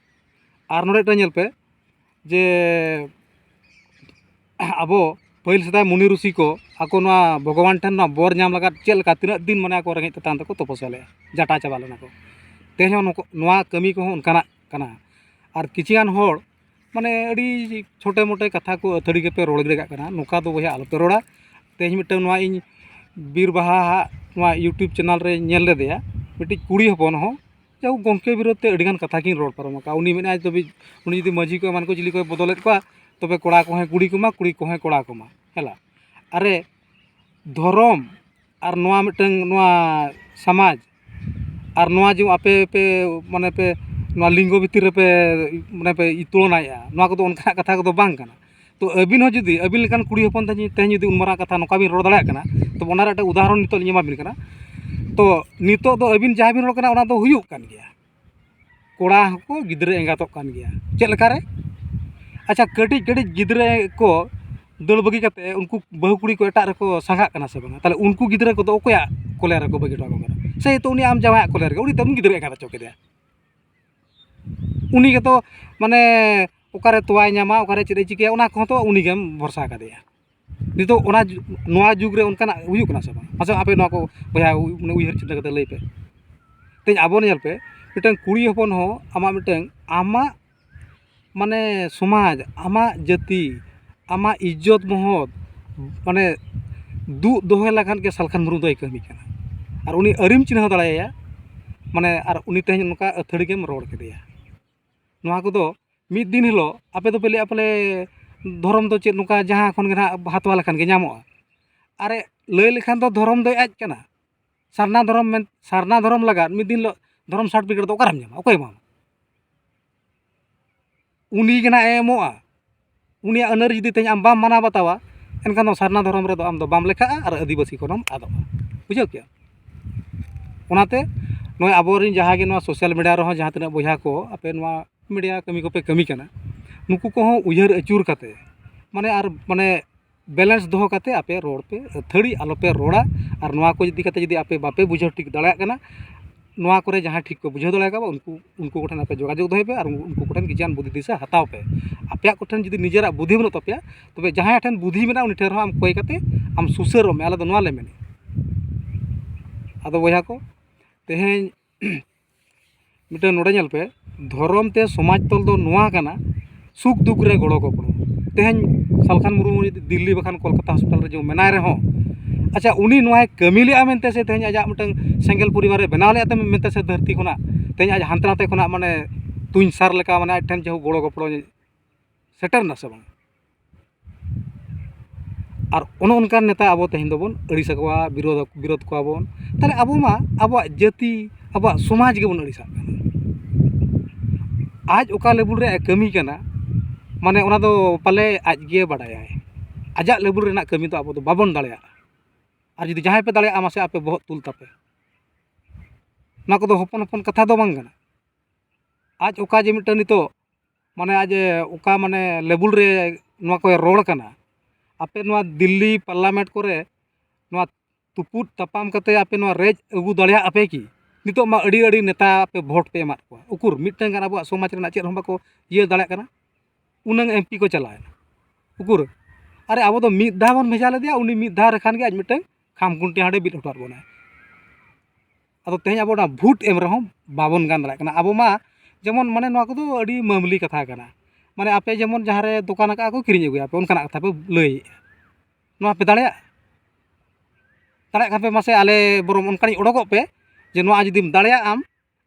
ᱟᱨ ᱱᱚᱰᱮ ᱢᱤᱫᱴᱟᱝ ᱧᱮᱞ ᱯᱮ, ᱡᱮ ᱟᱵᱚ ᱯᱟᱹᱦᱤᱞ ᱥᱮᱫᱟᱭ ᱢᱩᱱᱤ ᱨᱩᱥᱤ ᱠᱚ ᱟᱠᱚ ᱱᱚᱣᱟ ᱵᱷᱚᱜᱚᱵᱟᱱ ᱴᱷᱮᱱ ᱱᱚᱣᱟ ᱵᱚᱨ ᱧᱟᱢ ᱞᱟᱜᱟᱫ ᱪᱮᱫ ᱞᱮᱠᱟ ᱛᱤᱱᱟᱹᱜ ᱫᱤᱱ ᱢᱟᱱᱮ ᱟᱠᱚ ᱨᱮᱸᱜᱮᱡ ᱛᱮᱛᱟᱝ ᱛᱮᱠᱚ ᱛᱚᱯᱚᱥᱭᱟ ᱞᱮᱫᱼᱟ, ᱡᱟᱴᱟ ᱪᱟᱵᱟ ᱞᱮᱱᱟ ᱠᱚ᱾ ᱛᱮᱦᱮᱧ ᱦᱚᱸ ᱱᱚᱠᱚ-, ᱱᱚᱣᱟ ᱠᱟᱹᱢᱤ ᱠᱚᱦᱚᱸ ᱚᱱᱠᱟᱱᱟᱜ ᱠᱟᱱᱟ᱾ ᱟᱨ ᱠᱤᱪᱷᱩ ᱜᱟᱱ ᱦᱚᱲ ᱢᱟᱱᱮ ᱟᱹᱰᱤ ᱪᱷᱳᱴᱮ ᱢᱳᱴᱮ ᱠᱟᱛᱷᱟ ᱠᱚ ᱟᱹᱛᱷᱟᱹᱲᱤ ᱜᱮᱯᱮ ᱨᱚᱲ ᱜᱤᱰᱤ ᱠᱟᱜ ᱠᱟᱱᱟ, ᱱᱚᱝᱠᱟ ᱫᱚ ᱵᱚᱭᱦᱟ ᱟᱞᱚᱯᱮ ᱨᱚᱲᱟ᱾ ᱛᱮᱦᱮᱧ ᱢᱤᱫᱴᱟᱝ ᱱᱚᱣᱟ ᱤᱧ ᱵᱤᱨ ᱵᱟᱦᱟ ᱦᱟᱜ ᱱᱚᱣᱟ YouTube ᱪᱮᱱᱮᱞ ᱨᱮ ᱧᱮᱞ ᱞᱮᱫᱮᱭᱟ, ᱢᱤᱫᱴᱤᱡ ᱠᱩᱲᱤ ᱦᱚᱯᱚᱱ ᱦᱚᱸ ᱡᱟᱭᱦᱳᱠ, ᱜᱚᱢᱠᱮ ᱵᱤᱨᱳᱫᱷ ᱛᱮ ᱟᱹᱰᱤᱜᱟᱱ ᱠᱟᱛᱷᱟ ᱠᱤᱱ ᱨᱚᱲ ᱯᱟᱨᱚᱢ ᱟᱠᱟᱫᱼᱟ᱾ ᱩᱱᱤ ᱢᱮᱱᱟᱭ ᱛᱚᱵᱮ, ᱩᱱᱤ ᱡᱩᱫᱤ ᱢᱟᱹᱡᱷᱤ ᱠᱚ ᱮᱢᱟᱱ ᱠᱚ ᱪᱤᱞᱤ ᱠᱚᱭ ᱵᱚᱫᱚᱞᱮᱫ ᱠᱚᱣᱟ, ᱛᱚᱵᱮ ᱠᱚᱲᱟ ᱠᱚᱦᱚᱸᱭ ᱠᱩᱲᱤ ᱠᱚᱢᱟ, ᱠᱩᱲᱤ ᱠᱚᱦᱚᱸᱭ ᱠᱚᱲᱟ ᱠᱚᱢᱟ᱾ ᱦᱮᱞᱟ, ᱟᱨᱮ ᱫᱷᱚᱨᱚᱢ ᱟᱨ ᱱᱚᱣᱟ ᱢᱤᱫᱴᱟᱝ ᱱᱚᱣᱟ ᱥᱚᱢᱟᱡᱽ ᱟᱨ ᱱᱚᱣᱟ ᱡᱮ ᱟᱯᱮ ᱯᱮ ᱢᱟᱱᱮ ᱯᱮ ᱱᱚᱣᱟ ᱞᱤᱝᱜᱚ ᱵᱷᱤᱛᱤᱨ ᱨᱮᱯᱮ ᱢᱟᱱᱮ ᱯᱮ ᱛᱩᱞᱚᱱᱟᱭᱮᱫᱼᱟ, ᱱᱚᱣᱟ ᱠᱚᱫᱚ ᱚᱱᱠᱟᱱᱟᱜ ᱠᱟᱛᱷᱟ ᱠᱚᱫᱚ ᱵᱟᱝ ᱠᱟᱱᱟ᱾ ᱛᱚ ᱟᱹᱵᱤᱱ ᱦᱚᱸ ᱡᱩᱫᱤ ᱟᱹᱵᱤᱱ ᱞᱮᱠᱟᱱ ᱠᱩᱲᱤ ᱦᱚᱯᱚᱱ ᱛᱮᱦᱮᱧ, ᱛᱮᱦᱮᱧ ᱡᱩᱫᱤ ᱩᱱ ᱢᱟᱨᱟᱝ ᱠᱟᱛᱷᱟ ᱱᱚᱝᱠᱟ ᱵᱤᱱ ᱨᱚᱲ ᱫᱟᱲᱮᱭᱟᱜ ᱠᱟᱱᱟ, ᱛᱚ ᱚᱱᱟ ᱨᱮ ᱮᱴᱟᱜ ᱩᱫᱟᱦᱚᱨᱚᱱ ᱱᱤᱛᱚᱜ ᱞᱤᱧ ᱮᱢᱟ ᱵᱤᱱ ᱠᱟᱱᱟ᱾ ᱛᱚ ᱱᱤᱛᱚᱜ ᱫᱚ ᱟᱹᱵᱤᱱ ᱡᱟᱦᱟᱸ ᱵᱤᱱ ᱨᱚᱲ ᱠᱟᱱᱟ ᱚᱱᱟ ᱫᱚ ᱦᱩᱭᱩᱜ ᱠᱟᱱ ᱜᱮᱭᱟ, ᱠᱚᱲᱟ ᱦᱚᱸᱠᱚ ᱜᱤᱫᱽᱨᱟᱹ ᱮᱸᱜᱟᱛᱚᱜ ᱠᱟᱱ ᱜᱮᱭᱟ᱾ ᱪᱮᱫ ᱞᱮᱠᱟᱨᱮ? ᱟᱪᱪᱷᱟ, ᱠᱟᱹᱴᱤᱡ ᱠᱟᱹᱴᱤᱡ ᱜᱤᱫᱽᱨᱟᱹ ᱠᱚ ᱫᱟᱹᱲ ᱵᱟᱹᱜᱤ ᱠᱟᱛᱮ ᱩᱱᱠᱩ ᱵᱟᱹᱦᱩ ᱠᱩᱲᱤ ᱠᱚ ᱮᱴᱟᱜ ᱨᱮᱠᱚ ᱥᱟᱸᱜᱷᱟᱜ ᱠᱟᱱᱟ ᱥᱮ ᱵᱟᱝᱟ? ᱛᱟᱦᱚᱞᱮ ᱩᱱᱠᱩ ᱜᱤᱫᱽᱨᱟᱹ ᱠᱚᱫᱚ ᱚᱠᱚᱭᱟᱜ ᱠᱚᱞᱮ ᱨᱮᱠᱚ ᱵᱟᱹᱜᱤ ᱦᱚᱴᱚ ᱟᱠᱚ ᱠᱟᱱᱟ? ᱥᱮ ᱛᱚ ᱩᱱᱤ ᱟᱢ ᱡᱟᱶᱟᱭᱟᱜ ᱠᱚᱞᱮ ᱨᱮᱜᱮ ᱩᱱᱤ ᱛᱟᱢ ᱜᱤᱫᱽᱨᱟᱹ ᱮᱸᱜᱟᱛ ᱦᱚᱪᱚ ᱠᱮᱫᱮᱭᱟ᱾ ᱩᱱᱤ ᱜᱮᱛᱚ ᱢᱟᱱᱮ ᱚᱠᱟᱨᱮ ᱛᱚᱣᱟᱭ ᱧᱟᱢᱟ, ᱚᱠᱟᱨᱮ ᱪᱮᱫ ᱮ ᱪᱤᱠᱟᱹᱭᱟ, ᱚᱱᱟ ᱠᱚᱦᱚᱸ ᱛᱚ ᱩᱱᱤ ᱜᱮᱢ ᱵᱷᱚᱨᱥᱟ ᱠᱟᱫᱮᱭᱟ᱾ ᱱᱤᱛᱚᱜ ᱚᱱᱟ ᱡᱩ-, ᱱᱚᱣᱟ ᱡᱩᱜᱽ ᱨᱮ ᱚᱱᱠᱟᱱᱟᱜ ᱦᱩᱭᱩᱜ ᱠᱟᱱᱟ ᱥᱮ ᱵᱟᱝ? ᱢᱟᱥᱮ ᱟᱯᱮ ᱱᱚᱣᱟ ᱠᱚ ᱵᱚᱭᱦᱟ ᱩᱭ-, ᱢᱟᱱᱮ ᱩᱭᱦᱟᱹᱨ ᱪᱤᱱᱛᱟᱹ ᱠᱟᱛᱮ ᱞᱟᱹᱭ ᱯᱮ᱾ ᱛᱮᱦᱮᱧ ᱟᱵᱚ ᱧᱮᱞ ᱯᱮ, ᱢᱤᱫᱴᱟᱝ ᱠᱩᱲᱤ ᱦᱚᱯᱚᱱ ᱦᱚᱸ ᱟᱢᱟᱜ ᱢᱤᱫᱴᱟᱝ ᱟᱢᱟᱜ ᱢᱟᱱᱮ ᱥᱚᱢᱟᱡᱽ, ᱟᱢᱟᱜ ᱡᱟᱹᱛᱤ, ᱟᱢᱟᱜ ᱤᱡᱽᱡᱚᱛ ᱢᱚᱦᱚᱛ ᱢᱟᱱᱮ ᱫᱩᱜ ᱫᱚᱦᱚᱭ ᱞᱟᱹᱜᱤᱫ ᱜᱮ ᱥᱟᱞᱠᱷᱟᱱ ᱢᱩᱨᱢᱩ ᱫᱚᱭ ᱠᱟᱹᱢᱤ ᱠᱟᱱᱟ᱾ ᱟᱨ ᱩᱱᱤ ᱟᱹᱨᱤᱢ ᱪᱤᱱᱦᱟᱹᱣ ᱫᱟᱲᱮᱭᱟᱭᱟ, ᱢᱟᱱᱮ ᱟᱨ ᱩᱱᱤ ᱛᱮᱦᱮᱧ ᱱᱚᱝᱠᱟ ᱟᱹᱛᱷᱟᱹᱲᱤ ᱜᱮᱢ ᱨᱚᱲ ᱠᱮᱫᱮᱭᱟ᱾ ᱱᱚᱣᱟ ᱠᱚᱫᱚ ᱢᱤᱫ ᱫᱤᱱ ᱦᱤᱞᱳᱜ ᱟᱯᱮ ᱫᱚᱯᱮ ᱞᱟᱹᱭᱟ ᱯᱟᱞᱮ ᱫᱷᱚᱨᱚᱢ ᱫᱚ ᱪᱮᱫ ᱱᱚᱝᱠᱟ ᱡᱟᱦᱟᱸ ᱠᱷᱚᱱ ᱜᱮ ᱱᱟᱦᱟᱜ ᱦᱟᱛᱣᱟ ᱞᱮᱠᱷᱟᱱ ᱜᱮ ᱧᱟᱢᱚᱜᱼᱟ᱾ ᱟᱨᱮ ᱞᱟᱹᱭ ᱞᱮᱠᱷᱟᱱ ᱫᱚ ᱫᱷᱚᱨᱚᱢ ᱫᱚᱭ ᱟᱡ ᱠᱟᱱᱟ᱾ ᱥᱟᱨᱱᱟ ᱫᱷᱚᱨᱚᱢ ᱢᱮᱱ, ᱥᱟᱨᱱᱟ ᱫᱷᱚᱨᱚᱢ ᱞᱟᱜᱟᱫ ᱢᱤᱫ ᱫᱤᱱ ᱦᱤᱞᱳᱜ ᱫᱷᱚᱨᱚᱢ ᱥᱟᱨᱴᱤᱯᱷᱤᱠᱮᱴ ᱫᱚ ᱚᱠᱟᱨᱮᱢ ᱧᱟᱢᱟ? ᱚᱠᱚᱭ ᱮᱢᱟᱢᱟ? ᱩᱱᱤ ᱜᱮ ᱱᱟᱦᱟᱜ ᱮ ᱮᱢᱚᱜᱼᱟ᱾ ᱩᱱᱤᱭᱟᱜ ᱟᱹᱱ ᱟᱹᱨᱤ ᱡᱩᱫᱤ ᱛᱮᱦᱮᱧ ᱟᱢ ᱵᱟᱢ ᱢᱟᱱᱟᱣ ᱵᱟᱛᱟᱣᱟ, ᱮᱱᱠᱷᱟᱱ ᱫᱚ ᱥᱟᱨᱱᱟ ᱫᱷᱚᱨᱚᱢ ᱨᱮᱫᱚ ᱟᱢ ᱫᱚ ᱵᱟᱢ ᱞᱮᱠᱷᱟᱜᱼᱟ ᱟᱨ ᱟᱹᱫᱤᱵᱟᱹᱥᱤ ᱠᱷᱚᱱᱮᱢ ᱟᱫᱚᱜᱼᱟ᱾ ᱵᱩᱡᱷᱟᱹᱣ ᱠᱮᱜᱼᱟ? ᱚᱱᱟᱛᱮ ᱱᱚᱜᱼᱚᱭ ᱟᱵᱚᱨᱮᱱ ᱡᱟᱦᱟᱸ ᱜᱮ ᱱᱚᱣᱟ ᱥᱳᱥᱟᱞ ᱢᱤᱰᱤᱭᱟ ᱨᱮᱦᱚᱸ ᱡᱟᱦᱟᱸ ᱛᱤᱱᱟᱹᱜ ᱵᱚᱭᱦᱟ ᱠᱚ ᱟᱯᱮ ᱱᱚᱣᱟ ᱢᱤᱰᱤᱭᱟ ᱠᱟᱹᱢᱤ ᱠᱚᱯᱮ ᱠᱟᱹᱢᱤ ᱠᱟᱱᱟ, ᱱᱩᱠᱩ ᱠᱚᱦᱚᱸ ᱩᱭᱦᱟᱹᱨ ᱟᱹᱪᱩᱨ ᱠᱟᱛᱮ ᱢᱟᱱᱮ ᱟᱨ ᱢᱟᱱᱮ ᱵᱮᱞᱮᱱᱥ ᱫᱚᱦᱚ ᱠᱟᱛᱮ ᱟᱯᱮ ᱨᱚᱲ ᱯᱮ, ᱟᱹᱛᱷᱟᱹᱲᱤ ᱟᱞᱚᱯᱮ ᱨᱚᱲᱟ᱾ ᱟᱨ ᱱᱚᱣᱟ ᱠᱚ ᱤᱫᱤ ᱠᱟᱛᱮ ᱡᱩᱫᱤ ᱟᱯᱮ ᱵᱟᱯᱮ ᱵᱩᱡᱷᱟᱹᱣ ᱴᱷᱤᱠ ᱫᱟᱲᱮᱭᱟᱜ ᱠᱟᱱᱟ, ᱱᱚᱣᱟ ᱠᱚᱨᱮ ᱡᱟᱦᱟᱸᱭ ᱴᱷᱤᱠ ᱠᱚ ᱵᱩᱡᱷᱟᱹᱣ ᱫᱟᱲᱮ ᱠᱟᱣᱟ, ᱩᱱᱠᱩ ᱩᱱᱠᱩ ᱠᱚᱴᱷᱮᱱ ᱟᱯᱮ ᱡᱳᱜᱟᱡᱳᱜᱽ ᱫᱚᱦᱚᱭ ᱯᱮ ᱟᱨ ᱩᱱᱠᱩ ᱠᱚᱴᱷᱮᱱ ᱠᱤᱪᱷᱩᱜᱟᱱ ᱵᱩᱫᱷᱤ ᱫᱤᱥᱟᱹ ᱦᱟᱛᱟᱣ ᱯᱮ᱾ ᱟᱯᱮᱭᱟᱜ ᱠᱚᱴᱷᱮᱱ ᱡᱩᱫᱤ ᱱᱤᱡᱮᱨᱟᱜ ᱵᱩᱫᱷᱤ ᱵᱟᱹᱱᱩᱜ ᱛᱟᱯᱮᱭᱟ, ᱛᱚᱵᱮ ᱡᱟᱦᱟᱸᱭ ᱴᱷᱮᱱ ᱵᱩᱫᱷᱤ ᱢᱮᱱᱟᱜᱼᱟ, ᱩᱱᱤ ᱴᱷᱮᱱ ᱨᱮᱦᱚᱸ ᱟᱢ ᱠᱚᱭ ᱠᱟᱛᱮ ᱟᱢ ᱥᱩᱥᱟᱹᱨᱚᱜ ᱢᱮ᱾ ᱟᱞᱮ ᱫᱚ ᱱᱚᱣᱟ ᱞᱮ ᱢᱮᱱᱮᱫᱼᱟ᱾ ᱟᱫᱚ ᱵᱚᱭᱦᱟ ᱠᱚ, ᱛᱮᱦᱮᱧ ᱢᱤᱫᱴᱮᱱ ᱱᱚᱰᱮ ᱧᱮᱞ ᱯᱮ, ᱫᱷᱚᱨᱚᱢ ᱛᱮ ᱥᱚᱢᱟᱡᱽ ᱛᱚᱞ ᱫᱚ ᱱᱚᱣᱟ ᱠᱟᱱᱟ, ᱥᱩᱠ ᱫᱩᱠ ᱨᱮ ᱜᱚᱲᱚ ᱜᱚᱯᱚᱲᱚ᱾ ᱛᱮᱦᱮᱧ ᱥᱟᱞᱠᱷᱟᱱ ᱢᱩᱨᱢᱩ ᱡᱩᱫᱤ ᱫᱤᱞᱞᱤ ᱵᱟᱠᱷᱟᱱ ᱠᱳᱞᱠᱟᱛᱟ ᱦᱚᱥᱯᱤᱴᱟᱞ ᱨᱮ ᱡᱮ ᱢᱮᱱᱟᱭ ᱨᱮᱦᱚᱸ, ᱟᱪᱪᱷᱟ, ᱩᱱᱤ ᱱᱚᱣᱟᱭ ᱠᱟᱹᱢᱤ ᱞᱮᱜᱼᱟ ᱢᱮᱱᱛᱮ ᱥᱮ ᱛᱮᱦᱮᱧ ᱟᱡᱟᱜ ᱢᱤᱫᱴᱟᱝ ᱥᱮᱸᱜᱮᱞ ᱯᱚᱨᱤᱵᱟᱨᱮ ᱵᱮᱱᱟᱣ ᱞᱮᱫᱼᱟ ᱛᱮ ᱢᱮᱱᱛᱮ ᱥᱮ ᱫᱷᱟᱹᱨᱛᱤ ᱠᱷᱚᱱᱟᱜ ᱛᱮᱦᱮᱧ ᱟᱡ ᱦᱟᱱᱛᱮ ᱱᱟᱛᱮ ᱠᱷᱚᱱᱟᱜ ᱢᱟᱱᱮ ᱛᱩᱧ ᱥᱟᱨ ᱞᱮᱠᱟ ᱢᱟᱱᱮ ᱟᱡ ᱴᱷᱮᱱ ᱡᱮ ᱜᱚᱲᱚ ᱜᱚᱯᱚᱲᱚ ᱥᱮᱴᱮᱨ ᱮᱱᱟ ᱥᱮ ᱵᱟᱝ? ᱟᱨ ᱚᱱᱮ ᱚᱱᱠᱟᱱ ᱱᱮᱛᱟ ᱟᱵᱚ ᱛᱮᱦᱮᱧ ᱫᱚᱵᱚᱱ ᱟᱹᱲᱤᱥ ᱟᱠᱚᱣᱟ, ᱵᱤᱨᱳᱫ, ᱵᱤᱨᱳᱫ ᱠᱚᱣᱟ ᱵᱚᱱ᱾ ᱛᱟᱦᱞᱮ ᱟᱵᱚ ᱢᱟ ᱟᱵᱚᱣᱟᱜ ᱡᱟᱹᱛᱤ, ᱟᱵᱚᱣᱟᱜ ᱥᱚᱢᱟᱡᱽ ᱜᱮᱵᱚᱱ ᱟᱹᱲᱤᱥᱟᱜ ᱠᱟᱱᱟ᱾ ᱟᱡ ᱚᱠᱟ ᱞᱮᱵᱮᱞ ᱨᱮ ᱠᱟᱹᱢᱤ ᱠᱟᱱᱟ, ᱢᱟᱱᱮ ᱚᱱᱟ ᱫᱚ ᱯᱟᱞᱮ ᱟᱡ ᱜᱮ ᱵᱟᱰᱟᱭᱟᱭ᱾ ᱟᱡᱟᱜ ᱞᱮᱵᱮᱞ ᱨᱮᱱᱟᱜ ᱠᱟᱹᱢᱤ ᱫᱚ ᱟᱵᱚ ᱫᱚ ᱵᱟᱵᱚᱱ ᱫᱟᱲᱮᱭᱟᱜᱼᱟ᱾ ᱟᱨ ᱡᱩᱫᱤ ᱡᱟᱦᱟᱸᱭ ᱯᱮ ᱫᱟᱲᱮᱭᱟᱜᱼᱟ, ᱢᱟᱥᱮ ᱟᱯᱮ ᱵᱚᱦᱚᱜ ᱛᱩᱞ ᱛᱟᱯᱮ᱾ ᱱᱚᱣᱟ ᱠᱚᱫᱚ ᱦᱚᱯᱚᱱ ᱦᱚᱯᱚᱱ ᱠᱟᱛᱷᱟ ᱫᱚ ᱵᱟᱝ ᱠᱟᱱᱟ᱾ ᱟᱡ ᱚᱠᱟ ᱡᱮ ᱢᱤᱫᱴᱟᱝ ᱱᱤᱛᱚᱜ ᱢᱟᱱᱮ ᱟᱡ ᱚᱠᱟ ᱢᱟᱱᱮ ᱞᱮᱵᱮᱞ ᱨᱮ ᱱᱚᱣᱟ ᱠᱚᱭ ᱨᱚᱲ ᱠᱟᱱᱟ, ᱟᱯᱮ ᱱᱚᱣᱟ ᱫᱤᱞᱞᱤ ᱯᱟᱨᱞᱟᱢᱮᱱᱴ ᱠᱚᱨᱮ ᱱᱚᱣᱟ ᱛᱩᱯᱩᱫ ᱛᱟᱯᱟᱢ ᱠᱟᱛᱮ ᱟᱯᱮ ᱱᱚᱣᱟ ᱨᱮᱡᱽ ᱟᱹᱜᱩ ᱫᱟᱲᱮᱭᱟᱜ ᱟᱯᱮ ᱠᱤ? ᱱᱤᱛᱚᱜ ᱢᱟ ᱟᱹᱰᱤ ᱟᱹᱰᱤ ᱱᱮᱛᱟ ᱟᱯᱮ ᱵᱷᱳᱴ ᱯᱮ ᱮᱢᱟᱫ ᱠᱚᱣᱟ, ᱩᱠᱩᱨ ᱢᱤᱫᱴᱟᱝ ᱜᱟᱱ ᱟᱵᱚᱣᱟᱜ ᱥᱚᱢᱟᱡᱽ ᱨᱮᱱᱟᱜ ᱪᱮᱫ ᱦᱚᱸ ᱵᱟᱠᱚ ᱤᱭᱟᱹ ᱫᱟᱲᱮᱭᱟᱜ ᱠᱟᱱᱟ᱾ ᱩᱱᱟᱹᱝ ᱮᱢ ᱯᱤ ᱠᱚ ᱪᱟᱞᱟᱣᱮᱱᱟ, ᱩᱠᱩᱨ? ᱟᱨᱮ, ᱟᱵᱚ ᱫᱚ ᱢᱤᱫ ᱫᱷᱟᱣ ᱵᱚᱱ ᱵᱷᱮᱡᱟ ᱞᱮᱫᱮᱭᱟ, ᱩᱱᱤ ᱢᱤᱫ ᱫᱷᱟᱣ ᱨᱮ ᱠᱷᱟᱱ ᱜᱮ ᱟᱡ ᱢᱤᱫᱴᱟᱝ ᱠᱷᱟᱢ ᱠᱷᱩᱱᱴᱤ ᱦᱟᱸᱰᱮ ᱵᱤᱫ ᱦᱚᱴᱚᱣᱟᱫ ᱵᱚᱱᱟᱭ᱾ ᱟᱫᱚ ᱛᱮᱦᱮᱧ ᱟᱵᱚ ᱚᱱᱟ ᱵᱷᱳᱴ ᱮᱢ ᱨᱮᱦᱚᱸ ᱵᱟᱵᱚᱱ ᱜᱟᱱ ᱫᱟᱲᱮᱭᱟᱜ ᱠᱟᱱᱟ᱾ ᱟᱵᱚ ᱢᱟ ᱡᱮᱢᱚᱱ ᱢᱟᱱᱮ ᱱᱚᱣᱟ ᱠᱚᱫᱚ ᱟᱹᱰᱤ ᱢᱟᱢᱩᱞᱤ ᱠᱟᱛᱷᱟ ᱠᱟᱱᱟ, ᱢᱟᱱᱮ ᱟᱯᱮ ᱡᱮᱢᱚᱱ ᱡᱟᱦᱟᱸ ᱨᱮ ᱫᱚᱠᱟᱱ ᱟᱠᱟᱫᱼᱟ ᱠᱚ ᱠᱤᱨᱤᱧ ᱟᱹᱜᱩᱭᱟ ᱯᱮ, ᱚᱱᱠᱟᱱᱟᱜ ᱠᱟᱛᱷᱟ ᱯᱮ ᱞᱟᱹᱭᱮᱫᱼᱟ᱾ ᱱᱚᱣᱟ ᱯᱮ ᱫᱟᱲᱮᱭᱟᱜᱼᱟ? ᱫᱟᱲᱮᱭᱟᱜ ᱠᱷᱟᱱ ᱯᱮ ᱢᱟᱥᱮ ᱟᱞᱮ ᱵᱚᱨᱚᱢ ᱚᱱᱠᱟᱱᱤᱡ ᱚᱰᱚᱠᱚᱜ ᱯᱮ ᱡᱮ ᱱᱚᱣᱟ ᱡᱩᱫᱤᱢ ᱫᱟᱲᱮᱭᱟᱜ ᱟᱢ,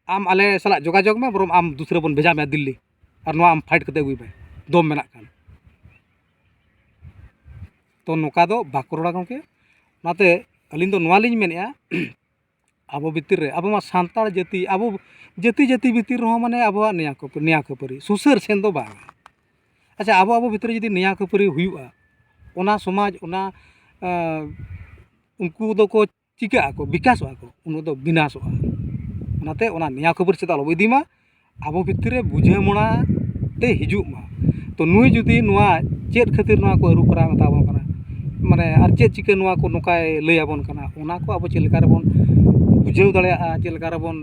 ᱟᱢ ᱟᱞᱮ ᱥᱟᱞᱟᱜ ᱡᱳᱜᱟᱡᱳᱜᱽ ᱢᱮ, ᱵᱚᱨᱚᱢ ᱟᱢ ᱫᱩᱥᱨᱟᱹ ᱵᱚᱱ ᱵᱷᱮᱡᱟ ᱢᱮᱭᱟ ᱫᱤᱞᱞᱤ, ᱟᱨ ᱱᱚᱣᱟ ᱟᱢ ᱯᱷᱟᱭᱤᱴ ᱠᱟᱛᱮ ᱟᱹᱜᱩᱭ ᱢᱮ, ᱫᱚᱢ ᱢᱮᱱᱟᱜ ᱠᱷᱟᱱ᱾ ᱛᱚ ᱱᱚᱝᱠᱟ ᱫᱚ ᱵᱟᱠᱚ ᱨᱚᱲᱟ ᱜᱚᱢᱠᱮ᱾ ᱚᱱᱟᱛᱮ ᱟᱹᱞᱤᱧ ᱫᱚ ᱱᱚᱣᱟ ᱞᱤᱧ ᱢᱮᱱᱮᱫᱼᱟ, ᱟᱵᱚ ᱵᱷᱤᱛᱤᱨ ᱨᱮ, ᱟᱵᱚ ᱢᱟ ᱥᱟᱱᱛᱟᱲ ᱡᱟᱹᱛᱤ, ᱟᱵᱚ ᱡᱟᱹᱛᱤ ᱡᱟᱹᱛᱤ ᱵᱷᱤᱛᱤᱨ ᱨᱮᱦᱚᱸ ᱢᱟᱱᱮ ᱟᱵᱚᱣᱟᱜ ᱱᱮᱭᱟ ᱠᱚ, ᱱᱮᱭᱟ ᱠᱷᱟᱹᱯᱟᱹᱨᱤ, ᱥᱩᱥᱟᱹᱨ ᱥᱮᱱ ᱫᱚ ᱵᱟᱝ᱾ ᱟᱪᱪᱷᱟ, ᱟᱵᱚ ᱟᱵᱚ ᱵᱷᱤᱛᱤᱨ ᱨᱮ ᱡᱩᱫᱤ ᱱᱮᱭᱟ ᱠᱷᱟᱹᱯᱟᱹᱨᱤ ᱦᱩᱭᱩᱜᱼᱟ, ᱚᱱᱟ ᱥᱚᱢᱟᱡᱽ, ᱚᱱᱟ, ᱟᱸ, ᱩᱱᱠᱩ ᱫᱚᱠᱚ ᱪᱤᱠᱟᱹᱜ ᱟᱠᱚ, ᱵᱤᱠᱟᱥᱚᱜ ᱟᱠᱚ, ᱩᱱᱠᱩ ᱫᱚ ᱵᱤᱱᱟᱥᱚᱜᱼᱟ᱾ ᱚᱱᱟᱛᱮ ᱚᱱᱟ ᱱᱮᱭᱟ ᱠᱷᱟᱹᱯᱟᱹᱨᱤ ᱥᱮᱫ ᱫᱚ ᱟᱞᱚ ᱵᱚ ᱤᱫᱤ ᱢᱟ, ᱟᱵᱚ ᱵᱷᱤᱛᱤᱨ ᱨᱮ ᱵᱩᱡᱷᱟᱹᱣ ᱢᱚᱱᱟ ᱛᱮ ᱦᱤᱡᱩᱜ ᱢᱟ᱾ ᱛᱚ ᱱᱩᱭ ᱡᱩᱫᱤ ᱱᱚᱣᱟ ᱪᱮᱫ ᱠᱷᱟᱹᱛᱤᱨ ᱱᱚᱣᱟ ᱠᱚ ᱟᱹᱨᱩ ᱯᱷᱮᱨᱟᱣ ᱢᱮᱛᱟ ᱵᱚᱱ ᱠᱟᱱᱟ, ᱢᱟᱱᱮ ᱟᱨ ᱪᱮᱫ ᱪᱤᱠᱟᱹ ᱱᱚᱣᱟ ᱠᱚ ᱱᱚᱝᱠᱟᱭ ᱞᱟᱹᱭ ᱟᱵᱚᱱ ᱠᱟᱱᱟ, ᱚᱱᱟ ᱠᱚ ᱟᱵᱚ ᱪᱮᱫ ᱞᱮᱠᱟ ᱨᱮᱵᱚᱱ ᱵᱩᱡᱷᱟᱹᱣ ᱫᱟᱲᱮᱭᱟᱜᱼᱟ, ᱪᱮᱫ ᱞᱮᱠᱟ ᱨᱮᱵᱚᱱ,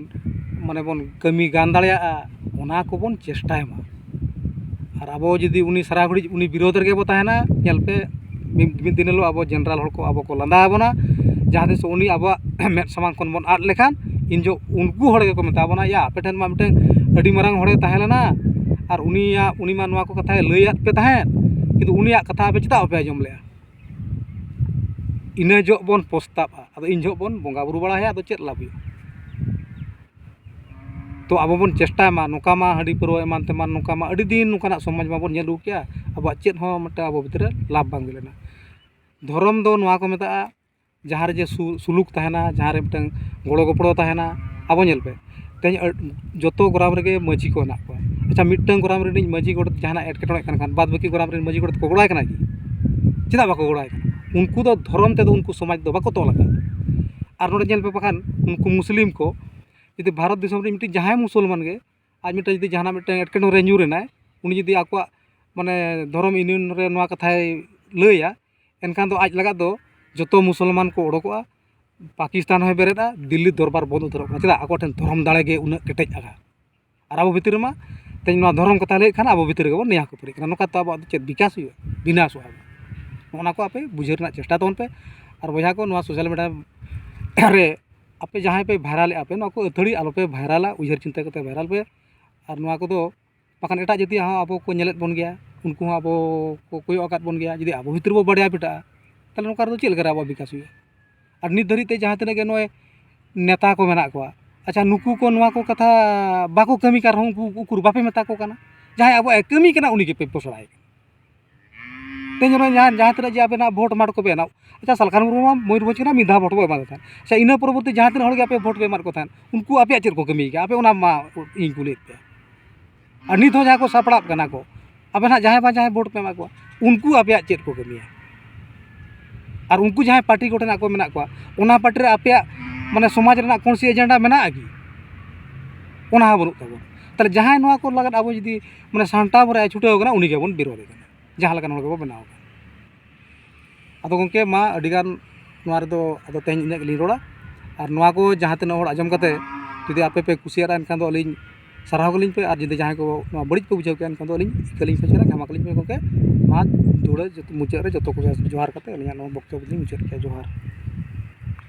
ᱢᱟᱱᱮ, ᱵᱚᱱ ᱠᱟᱹᱢᱤ ᱜᱟᱱ ᱫᱟᱲᱮᱭᱟᱜᱼᱟ, ᱚᱱᱟ ᱠᱚᱵᱚᱱ ᱪᱮᱥᱴᱟᱭ ᱢᱟ᱾ ᱟᱨ ᱟᱵᱚ ᱡᱩᱫᱤ ᱩᱱᱤ ᱥᱟᱨᱟ ᱜᱷᱟᱹᱲᱤᱡ ᱩᱱᱤ ᱵᱤᱨᱳᱫᱷ ᱨᱮᱜᱮ ᱵᱚ ᱛᱟᱦᱮᱱᱟ, ᱧᱮᱞ ᱯᱮ, ᱢᱤᱫ, ᱢᱤᱫ ᱫᱤᱱ ᱦᱤᱞᱳᱜ ᱟᱵᱚ ᱡᱮᱱᱟᱨᱟᱞ ᱦᱚᱲ ᱠᱚ ᱟᱵᱚ ᱠᱚ ᱞᱟᱸᱫᱟ ᱟᱵᱚᱱᱟ᱾ ᱡᱟᱦᱟᱸ ᱛᱤᱥ ᱩᱱᱤ ᱟᱵᱚᱣᱟᱜ ᱢᱮᱫ ᱥᱟᱢᱟᱝ ᱠᱷᱚᱱ ᱵᱚᱱ ᱟᱫ ᱞᱮᱠᱷᱟᱱ, ᱤᱱ ᱡᱚᱦᱚᱜ ᱩᱱᱠᱩ ᱦᱚᱲ ᱜᱮᱠᱚ ᱢᱮᱛᱟ ᱵᱚᱱᱟ, "ᱭᱟ, ᱟᱯᱮ ᱴᱷᱮᱱ ᱢᱟ ᱢᱤᱫᱴᱟᱝ ᱟᱹᱰᱤ ᱢᱟᱨᱟᱝ ᱦᱚᱲᱮ ᱛᱟᱦᱮᱸ ᱞᱮᱱᱟ, ᱟᱨ ᱩᱱᱤᱭᱟᱜ, ᱩᱱᱤ ᱢᱟ ᱱᱚᱣᱟ ᱠᱚ ᱠᱟᱛᱷᱟᱭ ᱞᱟᱹᱭᱟᱫ ᱯᱮ ᱛᱟᱦᱮᱸᱫ, ᱠᱤᱱᱛᱩ ᱩᱱᱤᱭᱟᱜ ᱠᱟᱛᱷᱟ ᱟᱯᱮ ᱪᱮᱫᱟᱜ ᱵᱟᱯᱮ ᱟᱸᱡᱚᱢ ᱞᱮᱜᱼᱟ?" ᱤᱱᱟᱹ ᱡᱚᱦᱚᱜ ᱵᱚᱱ ᱯᱚᱥᱛᱟᱵᱼᱟ᱾ ᱟᱫᱚ ᱤᱱ ᱡᱚᱦᱚᱜ ᱵᱚᱱ ᱵᱚᱸᱜᱟ ᱵᱩᱨᱩ ᱵᱟᱲᱟᱭᱟ, ᱟᱫᱚ ᱪᱮᱫ ᱞᱟᱵᱷ ᱦᱩᱭᱩᱜᱼᱟ? ᱛᱚ ᱟᱵᱚ ᱵᱚᱱ ᱪᱮᱥᱴᱟᱭ ᱢᱟ, ᱱᱚᱝᱠᱟ ᱢᱟ ᱦᱟᱺᱰᱤ ᱯᱟᱹᱨᱣᱟᱹ ᱮᱢᱟᱱ ᱛᱮᱢᱟᱱ, ᱱᱚᱝᱠᱟ ᱢᱟ ᱟᱹᱰᱤ ᱫᱤᱱ ᱱᱚᱝᱠᱟᱱᱟᱜ ᱥᱚᱢᱟᱡᱽ ᱢᱟᱵᱚᱱ ᱧᱮᱞ ᱟᱹᱜᱩ ᱠᱮᱜᱼᱟ, ᱟᱵᱚᱣᱟᱜ ᱪᱮᱫ ᱦᱚᱸ ᱢᱤᱫᱴᱟᱝ ᱟᱵᱚ ᱵᱷᱤᱛᱨᱤ ᱨᱮ ᱞᱟᱵᱷ ᱵᱟᱝ ᱦᱩᱭ ᱞᱮᱱᱟ᱾ ᱫᱷᱚᱨᱚᱢ ᱫᱚ ᱱᱚᱣᱟ ᱠᱚ ᱢᱮᱛᱟᱜᱼᱟ, ᱡᱟᱦᱟᱸ ᱨᱮ ᱡᱮ ᱥᱩ-, ᱥᱩᱞᱩᱠ ᱛᱟᱦᱮᱱᱟ, ᱡᱟᱦᱟᱸ ᱨᱮ ᱢᱤᱫᱴᱟᱝ ᱜᱚᱲᱚ ᱜᱚᱯᱚᱲᱚ ᱛᱟᱦᱮᱱᱟ᱾ ᱟᱵᱚ ᱧᱮᱞ ᱯᱮ, ᱛᱮᱦᱮᱧ ᱟᱹᱰ-, ᱡᱚᱛᱚ ᱜᱨᱟᱢ ᱨᱮᱜᱮ ᱢᱟᱹᱡᱷᱤ ᱠᱚ ᱦᱮᱱᱟᱜ ᱠᱚᱣᱟ᱾ ᱟᱪᱪᱷᱟ, ᱢᱤᱫᱴᱟᱝ ᱜᱨᱟᱢ ᱨᱤᱱᱤᱡ ᱢᱟᱹᱡᱷᱤ ᱜᱚᱰᱮᱛ ᱡᱟᱦᱟᱱᱟᱜ ᱮᱴᱠᱮᱴᱚᱬᱮᱜ ᱠᱟᱱ ᱠᱷᱟᱱ, ᱵᱟᱫ ᱵᱟᱹᱠᱤ ᱜᱨᱟᱢ ᱨᱮᱱ ᱢᱟᱹᱡᱷᱤ ᱜᱚᱰᱮᱛ ᱠᱚ ᱜᱚᱲᱚ ᱟᱭ ᱠᱟᱱᱟ ᱠᱤ? ᱪᱮᱫᱟᱜ ᱵᱟᱠᱚ ᱜᱚᱲᱚ ᱟᱭ ᱠᱟᱱᱟ? ᱩᱱᱠᱩ ᱫᱚ ᱫᱷᱚᱨᱚᱢ ᱛᱮᱫᱚ ᱩᱱᱠᱩ ᱥᱚᱢᱟᱡᱽ ᱫᱚ ᱵᱟᱠᱚ ᱛᱚᱞ ᱟᱠᱟᱫᱟ᱾ ᱟᱨ ᱱᱚᱰᱮ ᱧᱮᱞ ᱯᱮ, ᱵᱟᱠᱷᱟᱱ ᱩᱱᱠᱩ ᱢᱩᱥᱞᱤᱢ ᱠᱚ ᱡᱩᱫᱤ ᱵᱷᱟᱨᱚᱛ ᱫᱤᱥᱚᱢ ᱨᱮ ᱢᱤᱫᱴᱤᱡ ᱡᱟᱦᱟᱸᱭ ᱢᱩᱥᱚᱞᱢᱟᱱ ᱜᱮ ᱟᱡ ᱢᱤᱫᱴᱟᱝ ᱡᱩᱫᱤ ᱡᱟᱦᱟᱱᱟᱜ ᱢᱤᱫᱴᱟᱝ ᱮᱴᱠᱮᱴᱚᱬᱮ ᱨᱮ ᱧᱩᱨ ᱮᱱᱟᱭ, ᱩᱱᱤ ᱡᱩᱫᱤ ᱟᱠᱚᱣᱟᱜ, ᱢᱟᱱᱮ, ᱫᱷᱚᱨᱚᱢ ᱤᱭᱩᱱᱤᱭᱚᱱ ᱨᱮ ᱱᱚᱣᱟ ᱠᱟᱛᱷᱟᱭ ᱞᱟᱹᱭᱟ, ᱮᱱᱠᱷᱟᱱ ᱫᱚ ᱟᱡ ᱞᱟᱜᱟᱫ ᱫᱚ ᱡᱚᱛᱚ ᱢᱩᱥᱚᱞᱢᱟᱱ ᱠᱚ ᱚᱰᱚᱠᱚᱜᱼᱟ, ᱯᱟᱠᱤᱥᱛᱟᱱ ᱦᱚᱸᱭ ᱵᱮᱨᱮᱫᱼᱟ, ᱫᱤᱞᱞᱤ ᱫᱚᱨᱵᱟᱨ ᱵᱚᱱᱫ ᱩᱛᱟᱹᱨᱚᱜ ᱠᱟᱱᱟ᱾ ᱪᱮᱫᱟᱜ? ᱟᱠᱚ ᱴᱷᱮᱱ ᱫᱷᱚᱨᱚᱢ ᱫᱟᱲᱮ ᱜᱮ ᱩᱱᱟᱹᱜ ᱠᱮᱴᱮᱡ ᱟᱠᱟᱫᱼᱟ᱾ ᱟᱨ ᱟᱵᱚ ᱵᱷᱤᱛᱤᱨ ᱨᱮᱢᱟ ᱛᱮᱦᱮᱧ ᱱᱚᱣᱟ ᱫᱷᱚᱨᱚᱢ ᱠᱟᱛᱷᱟ ᱞᱟᱹᱭᱮᱫ ᱠᱷᱟᱱ ᱟᱵᱚ ᱵᱷᱤᱛᱤᱨ ᱨᱮᱜᱮ ᱵᱚᱱ ᱱᱮᱭᱟᱣ ᱠᱷᱟᱹᱯᱟᱹᱨᱤᱜ ᱠᱟᱱᱟ᱾ ᱱᱚᱝᱠᱟ ᱛᱮ ᱟᱵᱚᱣᱟᱜ ᱫᱚ ᱪᱮᱫ ᱵᱤᱠᱟᱥ ᱦᱩᱭᱩᱜᱼᱟ? ᱵᱤᱱᱟᱥᱚᱜᱼᱟ᱾ ᱱᱚᱜᱼᱚ ᱱᱟ ᱠᱚ ᱟᱯᱮ ᱵᱩᱡᱷᱟᱹᱣ ᱨᱮᱱᱟᱜ ᱪᱮᱥᱴᱟ ᱛᱟᱵᱚᱱ ᱯᱮ᱾ ᱟᱨ ᱵᱚᱭᱦᱟ ᱠᱚ, ᱱᱚᱣᱟ ᱥᱳᱥᱟᱞ ᱢᱤᱰᱤᱭᱟ ᱨᱮ ᱟᱯᱮ ᱡᱟᱦᱟᱸᱭ ᱯᱮ ᱵᱷᱟᱭᱨᱟᱞᱮᱫᱼᱟ ᱯᱮ, ᱱᱚᱣᱟ ᱠᱚ ᱟᱹᱛᱷᱟᱹᱲᱤ ᱟᱞᱚᱯᱮ ᱵᱷᱟᱭᱨᱟᱞᱟ, ᱩᱭᱦᱟᱹᱨ ᱪᱤᱱᱛᱟᱹ ᱠᱟᱛᱮ ᱵᱷᱟᱭᱨᱟᱞ ᱯᱮ᱾ ᱟᱨ ᱱᱚᱣᱟ ᱠᱚᱫᱚ ᱵᱟᱠᱷᱟᱱ ᱮᱴᱟᱜ ᱡᱟᱹᱛᱤᱭᱟᱜ ᱦᱚᱸ ᱟᱵᱚ ᱠᱚ ᱧᱮᱞᱮᱫ ᱵᱚᱱ ᱜᱮᱭᱟ, ᱩᱱᱠᱩ ᱦᱚᱸ ᱟᱵᱚ ᱠᱚ ᱠᱚᱭᱚᱜ ᱟᱠᱟᱫ ᱵᱚᱱ ᱜᱮᱭᱟ᱾ ᱡᱩᱫᱤ ᱟᱵᱚ ᱵᱷᱤᱛᱨᱤ ᱨᱮᱵᱚ ᱵᱟᱰᱟᱭᱟ ᱯᱮᱴᱟᱜᱼᱟ, ᱛᱟᱦᱚᱞᱮ ᱱᱚᱝᱠᱟ ᱨᱮᱫᱚ ᱪᱮᱫ ᱞᱮᱠᱟᱨᱮ ᱟᱵᱚᱣᱟᱜ ᱵᱤᱠᱟᱥ ᱦᱩᱭᱩᱜᱼᱟ? ᱟᱨ ᱱᱤᱛ ᱫᱷᱟᱹᱨᱤᱡ ᱛᱮ ᱡᱟᱦᱟᱸ ᱛᱤᱱᱟᱹᱜ ᱜᱮ ᱱᱚᱜᱼᱚᱭ ᱱᱮᱛᱟ ᱠᱚ ᱢᱮᱱᱟᱜ ᱠᱚᱣᱟ, ᱟᱪᱪᱷᱟ, ᱱᱩᱠᱩ ᱠᱚ ᱱᱚᱣᱟ ᱠᱚ ᱠᱟᱛᱷᱟ ᱵᱟᱠᱚ ᱠᱟᱹᱢᱤ ᱠᱟᱱ ᱨᱮᱦᱚᱸ ᱩᱱᱠᱩ ᱩᱠᱩᱨ ᱵᱟᱯᱮ ᱢᱮᱛᱟ ᱠᱚ ᱠᱟᱱᱟ? ᱡᱟᱦᱟᱸᱭ ᱟᱵᱚᱣᱟᱜ ᱮ ᱠᱟᱹᱢᱤ ᱠᱟᱱᱟ ᱩᱱᱤ ᱜᱮᱯᱮ ᱯᱚᱥᱲᱟᱭᱮ ᱠᱟᱱᱟ᱾ ᱛᱮᱦᱮᱧ ᱱᱚᱜᱼᱚᱭ ᱡᱟᱦᱟᱸ, ᱡᱟᱦᱟᱸ ᱛᱤᱱᱟᱹᱜ ᱡᱮ ᱟᱵᱮᱱᱟᱜ ᱵᱷᱳᱴ ᱢᱟᱴ ᱠᱚ ᱵᱮᱱᱟᱣ, ᱟᱪᱪᱷᱟ, ᱥᱟᱞᱠᱷᱟᱱ ᱢᱩᱨᱢᱩ ᱢᱟ ᱢᱚᱭᱩᱨᱵᱷᱚᱸᱡᱽ ᱠᱷᱚᱱᱟᱜ ᱢᱤᱫ ᱫᱷᱟᱣ ᱵᱷᱳᱴ ᱵᱚ ᱮᱢᱟᱫᱮ ᱛᱟᱦᱮᱸᱫ᱾ ᱟᱪᱪᱷᱟ, ᱤᱱᱟᱹ ᱯᱚᱨᱚᱵᱚᱨᱛᱤ ᱡᱟᱦᱟᱸ ᱛᱤᱱᱟᱹᱜ ᱦᱚᱲ ᱜᱮ ᱟᱯᱮ ᱵᱷᱳᱴ ᱯᱮ ᱮᱢᱟᱫ ᱠᱚ ᱛᱟᱦᱮᱸᱫ, ᱩᱱᱠᱩ ᱟᱯᱮᱭᱟᱜ ᱪᱮᱫ ᱠᱚ ᱠᱟᱹᱢᱤ ᱠᱟᱜᱼᱟ? ᱟᱯᱮ ᱚᱱᱟ ᱢᱟ ᱤᱧ ᱠᱩᱞᱤᱭᱮᱫ ᱯᱮᱭᱟ᱾ ᱟᱨ ᱱᱤᱛ ᱦᱚᱸ ᱡᱟᱦᱟᱸᱭ ᱠᱚ ᱥᱟᱯᱲᱟᱜ ᱠᱟᱱᱟ ᱠᱚ, ᱟᱯᱮ ᱱᱟᱦᱟᱜ ᱡᱟᱦᱟᱸᱭ ᱵᱟᱝ ᱡᱟᱦᱟᱸᱭ ᱵᱷᱳᱴ ᱯᱮ ᱮᱢᱟ ᱠᱚᱣᱟ, ᱩᱱᱠᱩ ᱟᱯᱮᱭᱟᱜ ᱪᱮᱫ ᱠᱚ ᱠᱟᱹᱢᱤᱭᱟ? ᱟᱨ ᱩᱱᱠᱩ ᱡᱟᱦᱟᱸᱭ ᱯᱟᱨᱴᱤ ᱠᱚᱴᱷᱮᱱ ᱟᱠᱚ ᱢᱮᱱᱟᱜ ᱠᱚᱣᱟ, ᱚᱱᱟ ᱯᱟᱨᱴᱤ ᱨᱮ ᱟᱯᱮᱭᱟᱜ, ᱢᱟᱱᱮ, ᱥᱚᱢᱟᱡᱽ ᱨᱮᱱᱟᱜ ᱠᱳᱱᱥᱤ ᱮᱡᱮᱱᱰᱟ ᱢᱮᱱᱟᱜᱼᱟ ᱠᱤ? ᱚᱱᱟ ᱦᱚᱸ ᱵᱟᱹᱱᱩᱜ ᱛᱟᱵᱚᱱᱟ᱾ ᱛᱟᱦᱚᱞᱮ ᱡᱟᱦᱟᱸᱭ ᱱᱚᱣᱟ ᱠᱚ ᱞᱟᱹᱜᱤᱫ ᱟᱵᱚ ᱡᱩᱫᱤ, ᱢᱟᱱᱮ, ᱥᱟᱢᱴᱟᱣ ᱵᱚᱱ ᱨᱮ ᱪᱷᱩᱴᱟᱹᱣ ᱠᱟᱱᱟ, ᱩᱱᱤ ᱜᱮᱵᱚᱱ ᱵᱤᱨᱳᱫᱷᱮ ᱠᱟᱱᱟ, ᱡᱟᱦᱟᱸ ᱞᱮᱠᱟᱱ ᱦᱚᱲ ᱜᱮᱵᱚᱱ ᱵᱮᱱᱟᱣ ᱠᱟᱱᱟ᱾ ᱟᱫᱚ ᱜᱚᱢᱠᱮ, ᱢᱟ ᱟᱹᱰᱤᱜᱟᱱ ᱱᱚᱣᱟ ᱨᱮᱫᱚ ᱟᱫᱚ ᱛᱮᱦᱮᱧ ᱤᱱᱟᱹᱜ ᱜᱮᱞᱤᱧ ᱨᱚᱲᱟ᱾ ᱟᱨ ᱱᱚᱣᱟ ᱠᱚ ᱡᱟᱦᱟᱸ ᱛᱤᱱᱟᱹᱜ ᱦᱚᱲ ᱟᱸᱡᱚᱢ ᱠᱟᱛᱮ ᱡᱩᱫᱤ ᱟᱯᱮ ᱯᱮ ᱠᱩᱥᱤᱭᱟᱜᱼᱟ, ᱮᱱᱠᱷᱟᱱ ᱫᱚ ᱟᱹᱞᱤᱧ ᱥᱟᱨᱦᱟᱣ ᱠᱟᱹᱞᱤᱧ ᱯᱮ, ᱟᱨ ᱡᱩᱫᱤ ᱡᱟᱦᱟᱸᱭ ᱠᱚ ᱱᱚᱣᱟ ᱵᱟᱹᱲᱤᱡ ᱯᱮ ᱵᱩᱡᱷᱟᱹᱣ ᱠᱮᱜᱼᱟ, ᱮᱱᱠᱷᱟᱱ ᱫᱚ ᱟᱹᱞᱤᱧ ᱤᱠᱟᱹ ᱞᱤᱧ ᱠᱷᱚᱡᱚᱜᱼᱟ, ᱠᱷᱟᱢᱟ ᱠᱟᱹᱞᱤᱧ ᱯᱮ ᱜᱚᱢᱠᱮ᱾ ᱢᱟ ᱫᱷᱩᱲᱟᱹ ᱡᱚᱛᱚ, ᱢᱩᱪᱟᱹᱫ ᱨᱮ ᱡᱚᱛᱚ ᱠᱚᱜᱮ ᱡᱚᱦᱟᱨ ᱠᱟᱛᱮ ᱟᱹᱞᱤᱧᱟᱜ ᱱᱚᱣᱟ ᱵᱚᱠᱛᱚᱵᱵᱚ ᱞᱤᱧ ᱢᱩᱪᱟᱹᱫ ᱠᱮᱜᱼᱟ᱾ ᱡᱚᱦᱟᱨ᱾